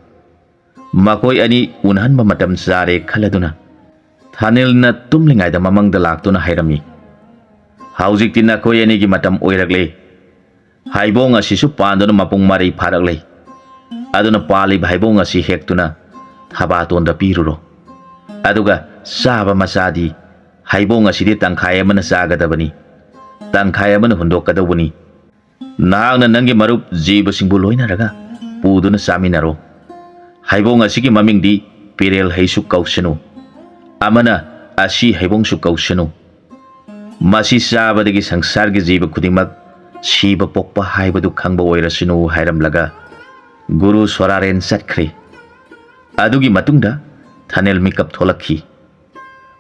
ꯃꯈꯣꯏ ꯑꯅꯤ ꯎꯅꯍꯟꯕ ꯃꯇꯝ ꯆꯥꯔꯦ" ꯈꯜꯂꯗꯨꯅ ꯊꯥꯅꯤꯜꯅ ꯇꯨꯝꯂꯤꯉꯩꯗ ꯃꯃꯪꯗ ꯂꯥꯛꯇꯨꯅ ꯍꯥꯏꯔꯝꯃꯤ, "ꯍꯧꯖꯤꯛꯇꯤ ꯅꯈꯣꯏ ꯑꯅꯤꯒꯤ ꯃꯇꯝ ꯑꯣꯏꯔꯛꯂꯦ꯫ ꯍꯩꯕꯣꯡ ꯑꯁꯤꯁꯨ ꯄꯥꯟꯗꯨꯅ ꯃꯄꯨꯡ ꯃꯔꯩ ꯐꯥꯔꯛꯂꯦ꯫ ꯑꯗꯨꯅ ꯄꯥꯜꯂꯤꯕ ꯍꯩꯕꯣꯡ ꯑꯁꯤ ꯍꯦꯛꯇꯨꯅ ꯊꯕꯥꯇꯣꯟꯗ ꯄꯤꯔꯨꯔꯣ꯫ ꯑꯗꯨꯒ ꯆꯥꯕ ꯃꯆꯥꯗꯤ ꯍꯩꯕꯣꯡ ꯑꯁꯤꯗꯤ ꯇꯪꯈꯥꯏ ꯑꯃꯅ ꯆꯥꯒꯗꯕꯅꯤ, ꯇꯪꯈꯥꯏ ꯑꯃꯅ ꯍꯨꯟꯗꯣꯛꯀꯗꯧꯕꯅꯤ꯫ ꯅꯍꯥꯛꯅ ꯅꯪꯒꯤ ꯃꯔꯨꯞ ꯖꯤꯕꯁꯤꯡꯕꯨ ꯂꯣꯏꯅꯔꯒ ꯄꯨꯗꯨꯅ ꯆꯥꯃꯤꯟꯅꯔꯣ꯫ ꯍꯩꯕꯣꯡ ꯑꯁꯤꯒꯤ ꯃꯃꯤꯡꯗꯤ ꯄꯤꯔꯦꯜ ꯍꯩꯁꯨ ꯀꯧꯁꯅꯨ, ꯑꯃꯅ ꯑꯁꯤ ꯍꯩꯕꯣꯡꯁꯨ ꯀꯧꯁꯅꯨ꯫ ꯃꯁꯤ ꯆꯥꯕꯗꯒꯤ ꯁꯪꯁꯥꯔꯒꯤ ꯖꯤꯕ ꯈꯨꯗꯤꯡꯃꯛ ꯁꯤꯕ ꯄꯣꯛꯄ ꯍꯥꯏꯕꯗꯨ ꯈꯪꯕ ꯑꯣꯏꯔꯁꯅꯨ" ꯍꯥꯏꯔꯝꯂꯒ ꯒꯨꯔꯨ ꯁꯣꯔꯥꯔꯦꯟ ꯆꯠꯈ꯭ꯔꯦ꯫ ꯑꯗꯨꯒꯤ ꯃꯇꯨꯡꯗ ꯊꯥꯅꯤꯜ ꯃꯤꯀꯞ ꯊꯣꯛꯂꯛꯈꯤ꯫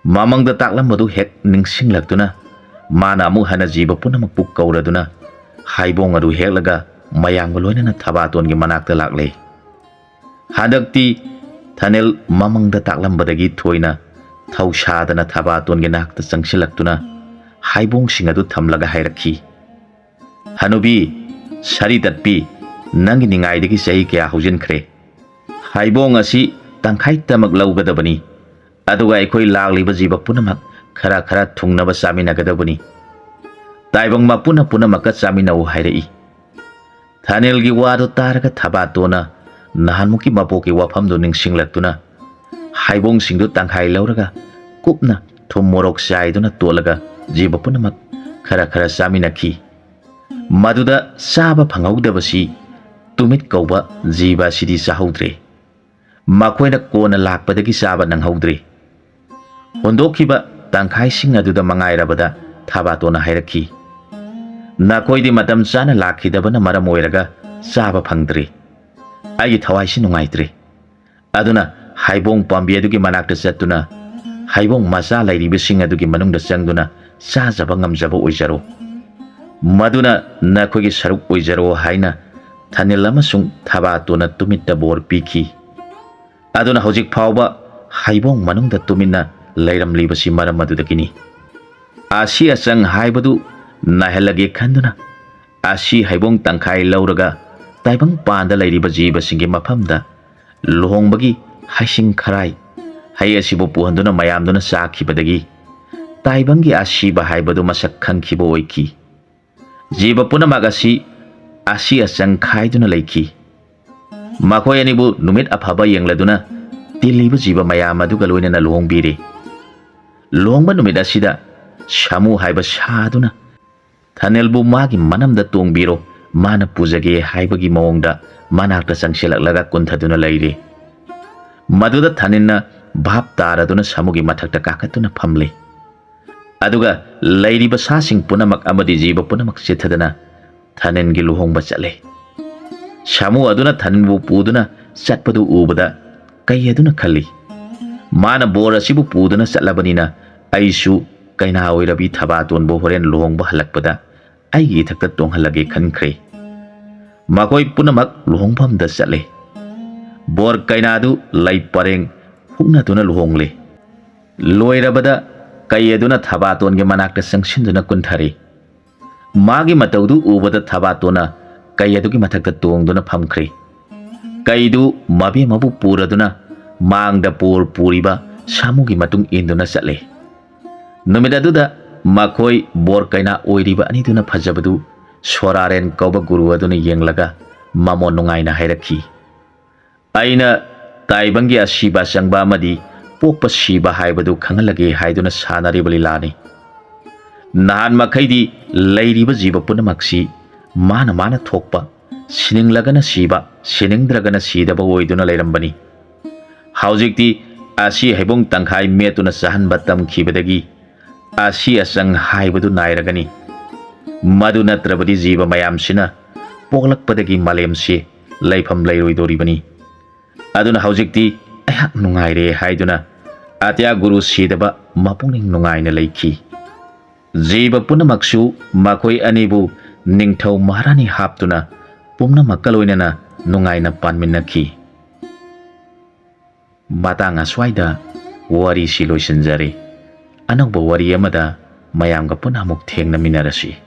ꯃꯃꯪꯗ ꯇꯥꯛꯂꯝꯕꯗꯨ ꯍꯦꯛ ꯅꯤꯡꯁꯤꯡꯂꯛꯇꯨꯅ ꯃꯥꯅ ꯑꯃꯨꯛ ꯍꯟꯅ ꯖꯤꯕ ꯄꯨꯝꯅꯃꯛꯄꯨ ꯀꯧꯔꯗꯨꯅ ꯍꯩꯕꯣꯡ ꯑꯗꯨ ꯍꯦꯛꯂꯒ ꯃꯌꯥꯝꯒ ꯂꯣꯏꯅꯅ ꯊꯕꯥꯇꯣꯟꯒꯤ ꯃꯅꯥꯛꯇ ꯂꯥꯛꯂꯦ꯫ ꯍꯟꯗꯛꯇꯤ ꯊꯥꯅꯤꯜ ꯃꯃꯪꯗ ꯇꯥꯛꯂꯝꯕꯗꯒꯤ ꯊꯣꯏꯅ ꯊꯧꯁꯥꯗꯅ ꯊꯕꯥꯇꯣꯟꯒꯤ ꯅꯥꯛꯇ ꯆꯪꯁꯤꯜꯂꯛꯇꯨꯅ ꯍꯩꯕꯣꯡꯁꯤꯡ ꯑꯗꯨ ꯊꯝꯂꯒ ꯍꯥꯏꯔꯛꯈꯤ, "ꯍꯅꯨꯕꯤ, ꯁꯥꯔꯤ ꯇꯠꯄꯤ, ꯅꯪꯒꯤ ꯅꯤꯡꯉꯥꯏꯗꯒꯤ ꯆꯍꯤ ꯀꯌꯥ ꯍꯧꯖꯤꯟꯈ꯭ꯔꯦ? ꯍꯩꯕꯣꯡ ꯑꯁꯤ ꯇꯪꯈꯥꯏꯇꯃꯛ ꯂꯧꯒꯗꯕꯅꯤ꯫ ꯑꯗꯨꯒ ꯑꯩꯈꯣꯏ ꯂꯥꯛꯂꯤꯕ ꯖꯤꯕ ꯄꯨꯝꯅꯃꯛ ꯈꯔ ꯈꯔ ꯊꯨꯡꯅꯕ ꯆꯥꯃꯤꯟꯅꯒꯗꯕꯅꯤ꯫ ꯇꯥꯏꯕꯪ ꯃꯄꯨꯅ ꯄꯨꯝꯅꯃꯛꯀ ꯆꯥꯃꯤꯟꯅꯧ ꯍꯥꯏꯔꯛꯏ꯫ ꯊꯥꯅꯤꯜꯒꯤ ꯋꯥꯗꯨ ꯇꯥꯔꯒ ꯊꯕꯥꯇꯣꯟꯅ ꯅꯍꯥꯟꯃꯨꯛꯀꯤ ꯃꯕꯣꯛꯀꯤ ꯋꯥꯐꯝꯗꯨ ꯅꯤꯡꯁꯤꯡꯂꯛꯇꯨꯅ ꯍꯩꯕꯣꯡꯁꯤꯡꯗꯨ ꯇꯪꯈꯥꯏ ꯂꯧꯔꯒ ꯀꯨꯞꯅ ꯊꯨꯝ ꯃꯣꯔꯣꯛ ꯆꯥꯏꯗꯨꯅ ꯇꯣꯠꯂꯒ ꯖꯤꯕ ꯄꯨꯝꯅꯃꯛ ꯈꯔ ꯈꯔ ꯆꯥꯃꯤꯟꯅꯈꯤ꯫ ꯃꯗꯨꯗ ꯆꯥꯕ ꯐꯪꯍꯧꯗꯕꯁꯤ ꯇꯨꯃꯤꯠ ꯀꯧꯕ ꯖꯤꯕ ꯑꯁꯤꯗꯤ ꯆꯥꯍꯧꯗ꯭ꯔꯦ꯫ ꯃꯈꯣꯏꯅ ꯀꯣꯟꯅ ꯂꯥꯛꯄꯗꯒꯤ ꯆꯥꯕ ꯅꯪꯍꯧꯗ꯭ꯔꯦ꯫ ꯍꯨꯟꯗꯣꯛꯈꯤꯕ ꯇꯪꯈꯥꯏꯁꯤꯡ ꯑꯗꯨꯗ ꯃꯉꯥꯏꯔꯕꯗ ꯊꯕꯥꯇꯣꯟꯅ ꯍꯥꯏꯔꯛꯈꯤ, "ꯅꯈꯣꯏꯗꯤ ꯃꯇꯝ ꯆꯥꯅ ꯂꯥꯛꯈꯤꯗꯕꯅ ꯃꯔꯝ ꯑꯣꯏꯔꯒ ꯆꯥꯕ ꯐꯪꯗ꯭ꯔꯦ꯫ ꯑꯩꯒꯤ ꯊꯋꯥꯏꯁꯤ ꯅꯨꯡꯉꯥꯏꯇ꯭ꯔꯦ꯫ ꯑꯗꯨꯅ ꯍꯩꯕꯣꯡ ꯄꯥꯝꯕꯤ ꯑꯗꯨꯒꯤ ꯃꯅꯥꯛꯇ ꯆꯠꯇꯨꯅ ꯍꯩꯕꯣꯡ ꯃꯆꯥ ꯂꯩꯔꯤꯕꯁꯤꯡ ꯑꯗꯨꯒꯤ ꯃꯅꯨꯡꯗ ꯆꯪꯗꯨꯅ ꯆꯥꯖꯕ ꯉꯝꯖꯕ ꯑꯣꯏꯖꯔꯣ꯫ ꯃꯗꯨꯅ ꯅꯈꯣꯏꯒꯤ ꯁꯔꯨꯛ ꯑꯣꯏꯖꯔꯣ" ꯍꯥꯏꯅ ꯊꯥꯅꯤꯜ ꯑꯃꯁꯨꯡ ꯊꯕꯥꯇꯣꯟꯅ ꯇꯨꯃꯤꯠꯇ ꯕꯣꯔ ꯄꯤꯈꯤ꯫ ꯑꯗꯨꯅ ꯍꯧꯖꯤꯛ ꯐꯥꯎꯕ ꯍꯩꯕꯣꯡ ꯃꯅꯨꯡꯗ ꯇꯨꯃꯤꯟꯅ ꯂꯩꯔꯝꯂꯤꯕꯁꯤ ꯃꯔꯝ ꯑꯗꯨꯗꯒꯤꯅꯤ꯫ ꯑꯁꯤ ꯑꯆꯪ ꯍꯥꯏꯕꯗꯨ ꯅꯥꯏꯍꯜꯂꯒꯦ ꯈꯟꯗꯨꯅ ꯑꯁꯤ ꯍꯩꯕꯣꯡ ꯇꯪꯈꯥꯏ ꯂꯧꯔꯒ ꯇꯥꯏꯕꯪ ꯄꯥꯟꯗ ꯂꯩꯔꯤꯕ ꯖꯤꯕꯁꯤꯡꯒꯤ ꯃꯐꯝꯗ ꯂꯨꯍꯣꯡꯕꯒꯤ ꯍꯩꯁꯤꯡ ꯈꯔꯥꯏ ꯍꯩ ꯑꯁꯤꯕꯨ ꯄꯨꯍꯟꯗꯨꯅ ꯃꯌꯥꯝꯗꯨꯅ ꯆꯥꯈꯤꯕꯗꯒꯤ ꯇꯥꯏꯕꯪꯒꯤ ꯑꯁꯤꯕ ꯍꯥꯏꯕꯗꯨ ꯃꯁꯛ ꯈꯪꯈꯤꯕ ꯑꯣꯏꯈꯤ꯫ ꯖꯤꯕ ꯄꯨꯝꯅꯃꯛ ꯑꯁꯤ ꯑꯁꯤ ꯑꯆꯪ ꯈꯥꯏꯗꯨꯅ ꯂꯩꯈꯤ꯫ ꯃꯈꯣꯏ ꯑꯅꯤꯕꯨ ꯅꯨꯃꯤꯠ ꯑꯐꯕ ꯌꯦꯡꯂꯗꯨꯅ ꯇꯤꯜꯂꯤꯕ ꯖꯤꯕ ꯃꯌꯥꯝ ꯑꯗꯨꯒ ꯂꯣꯏꯅꯅ ꯂꯨꯍꯣꯡꯕꯤꯔꯦ꯫ ꯂꯨꯍꯣꯡꯕ ꯅꯨꯃꯤꯠ ꯑꯁꯤꯗ ꯁꯥꯃꯨ ꯍꯥꯏꯕ ꯁꯥ ꯑꯗꯨꯅ ꯊꯥꯅꯤꯜꯕꯨ ꯃꯥꯒꯤ ꯃꯅꯝꯗ ꯇꯣꯡꯕꯤꯔꯣ, ꯃꯥꯅ ꯄꯨꯖꯒꯦ ꯍꯥꯏꯕꯒꯤ ꯃꯑꯣꯡꯗ ꯃꯅꯥꯛꯇ ꯆꯪꯁꯤꯜꯂꯛꯂꯒ ꯀꯨꯟꯊꯗꯨꯅ ꯂꯩꯔꯦ꯫ ꯃꯗꯨꯗ ꯊꯥꯅꯤꯜꯅ ꯚꯥꯞ ꯇꯥꯔꯗꯨꯅ ꯁꯥꯃꯨꯒꯤ ꯃꯊꯛꯇ ꯀꯥꯈꯠꯇꯨꯅ ꯐꯝꯂꯦ꯫ ꯑꯗꯨꯒ ꯂꯩꯔꯤꯕ ꯁꯥꯁꯤꯡ ꯄꯨꯝꯅꯃꯛ ꯑꯃꯗꯤ ꯖꯤꯕ ꯄꯨꯝꯅꯃꯛ ꯆꯤꯠꯊꯗꯅ ꯊꯥꯅꯤꯜꯒꯤ ꯂꯨꯍꯣꯡꯕ ꯆꯠꯂꯦ꯫ ꯁꯥꯃꯨ ꯑꯗꯨꯅ ꯊꯥꯅꯤꯜꯕꯨ ꯄꯨꯗꯨꯅ ꯆꯠꯄꯗꯨ ꯎꯕꯗ ꯀꯩ ꯑꯗꯨꯅ ꯈꯜꯂꯤ, "ꯃꯥꯅ ꯕꯣꯔ ꯑꯁꯤꯕꯨ ꯄꯨꯗꯨꯅ ꯆꯠꯂꯕꯅꯤꯅ ꯑꯩꯁꯨ ꯀꯩꯅꯥ ꯑꯣꯏꯔꯕꯤ ꯊꯕꯥꯇꯣꯟꯕꯨ ꯍꯣꯔꯦꯟ ꯂꯨꯍꯣꯡꯕ ꯍꯜꯂꯛꯄꯗ ꯑꯩꯒꯤ ꯏꯊꯛꯇ ꯇꯣꯡꯍꯜꯂꯒꯦ" ꯈꯟꯈ꯭ꯔꯦ꯫ ꯃꯈꯣꯏ ꯄꯨꯝꯅꯃꯛ ꯂꯨꯍꯣꯡꯐꯝꯗ ꯆꯠꯂꯦ꯫ ꯕꯣꯔ ꯀꯩꯅꯥꯗꯨ ꯂꯩ ꯄꯔꯦꯡ ꯍꯨꯛꯅꯗꯨꯅ ꯂꯨꯍꯣꯡꯂꯦ꯫ ꯂꯣꯏꯔꯕꯗ ꯀꯩ ꯑꯗꯨꯅ ꯊꯕꯥꯇꯣꯟꯒꯤ ꯃꯅꯥꯛꯇ ꯆꯪꯁꯤꯟꯗꯨꯅ ꯀꯨꯟꯊꯔꯦ꯫ ꯃꯥꯒꯤ ꯃꯇꯧꯗꯨ ꯎꯕꯗ ꯊꯕꯥꯇꯣꯟꯅ ꯀꯩ ꯑꯗꯨꯒꯤ ꯃꯊꯛꯇ ꯇꯣꯡꯗꯨꯅ ꯐꯝꯈ꯭ꯔꯦ꯫ ꯀꯩꯗꯨ ꯃꯕꯦꯝꯃꯕꯨ ꯄꯨꯔꯗꯨꯅ ꯃꯥꯡꯗ ꯕꯣꯔ ꯄꯨꯔꯤꯕ ꯁꯥꯃꯨꯒꯤ ꯃꯇꯨꯡ ꯏꯟꯗꯨꯅ ꯆꯠꯂꯦ꯫ ꯅꯨꯃꯤꯠ ꯑꯗꯨꯗ ꯃꯈꯣꯏ ꯕꯣꯔ ꯀꯩꯅꯥ ꯑꯣꯏꯔꯤꯕ ꯑꯅꯤꯗꯨꯅ ꯐꯖꯕꯗꯨ ꯁꯣꯔꯥꯔꯦꯟ ꯀꯧꯕ ꯒꯨꯔꯨ ꯑꯗꯨꯅ ꯌꯦꯡꯂꯒ ꯃꯃꯣꯟ ꯅꯨꯡꯉꯥꯏꯅ ꯍꯥꯏꯔꯛꯈꯤ, "ꯑꯩꯅ ꯇꯥꯏꯕꯪꯒꯤ ꯑꯁꯤꯕ ꯑꯆꯪꯕ ꯑꯃꯗꯤ ꯄꯣꯛꯄ ꯁꯤꯕ ꯍꯥꯏꯕꯗꯨ ꯈꯪꯍꯜꯂꯒꯦ ꯍꯥꯏꯗꯨꯅ ꯁꯥꯟꯅꯔꯤꯕ ꯂꯤꯂꯥꯅꯤ꯫ ꯅꯍꯥꯟ ꯃꯈꯩꯗꯤ ꯂꯩꯔꯤꯕ ꯖꯤꯕ ꯄꯨꯝꯅꯃꯛꯁꯤ ꯃꯥꯅ ꯃꯥꯅ ꯊꯣꯛꯄ, ꯁꯤꯅꯤꯡꯂꯒꯅ ꯁꯤꯕ, ꯁꯤꯅꯤꯡꯗ꯭ꯔꯒꯅ ꯁꯤꯗꯕ ꯑꯣꯏꯗꯨꯅ ꯂꯩꯔꯝꯕꯅꯤ꯫ ꯍꯧꯖꯤꯛꯇꯤ ꯑꯁꯤ ꯍꯩꯕꯨꯡ ꯇꯪꯈꯥꯏ ꯃꯦꯠꯇꯨꯅ ꯆꯥꯍꯟꯕ ꯇꯝꯈꯤꯕꯗꯒꯤ ꯑꯁꯤ ꯑꯆꯪ ꯍꯥꯏꯕꯗꯨ ꯅꯥꯏꯔꯒꯅꯤ꯫ ꯃꯗꯨ ꯅꯠꯇ꯭ꯔꯕꯗꯤ ꯖꯤꯕ ꯃꯌꯥꯝꯁꯤꯅ ꯄꯣꯛꯂꯛꯄꯗꯒꯤ ꯃꯥꯂꯦꯝꯁꯤ ꯂꯩꯐꯝ ꯂꯩꯔꯣꯏꯗꯣꯔꯤꯕꯅꯤ꯫ ꯑꯗꯨꯅ ꯍꯧꯖꯤꯛꯇꯤ ꯑꯩꯍꯥꯛ ꯅꯨꯡꯉꯥꯏꯔꯦ" ꯍꯥꯏꯗꯨꯅ ꯑꯇ꯭ꯌꯥ ꯒꯨꯔꯨ ꯁꯤꯗꯕ ꯃꯄꯨꯛꯅꯤꯡ ꯅꯨꯡꯉꯥꯏꯅ ꯂꯩꯈꯤ꯫ ꯖꯤꯕ ꯄꯨꯝꯅꯃꯛꯁꯨ ꯃꯈꯣꯏ ꯑꯅꯤꯕꯨ ꯅꯤꯡꯊꯧ ꯃꯍꯥꯔꯥꯅꯤ ꯍꯥꯞꯇꯨꯅ ꯄꯨꯝꯅꯃꯛꯀ ꯂꯣꯏꯅꯅ ꯅꯨꯡꯉꯥꯏꯅ ꯄꯥꯟꯃꯤꯟꯅꯈꯤ꯫ ꯃꯇꯥꯡ ꯑꯁ꯭ꯋꯥꯏꯗ ꯋꯥꯔꯤꯁꯤ ꯂꯣꯏꯁꯤꯟꯖꯔꯦ꯫ ꯑꯅꯧꯕ ꯋꯥꯔꯤ ꯑꯃꯗ ꯃꯌꯥꯝꯒ ꯄꯨꯟꯅ ꯑꯃꯨꯛ ꯊꯦꯡꯅꯃꯤꯟꯅꯔꯁꯤ꯫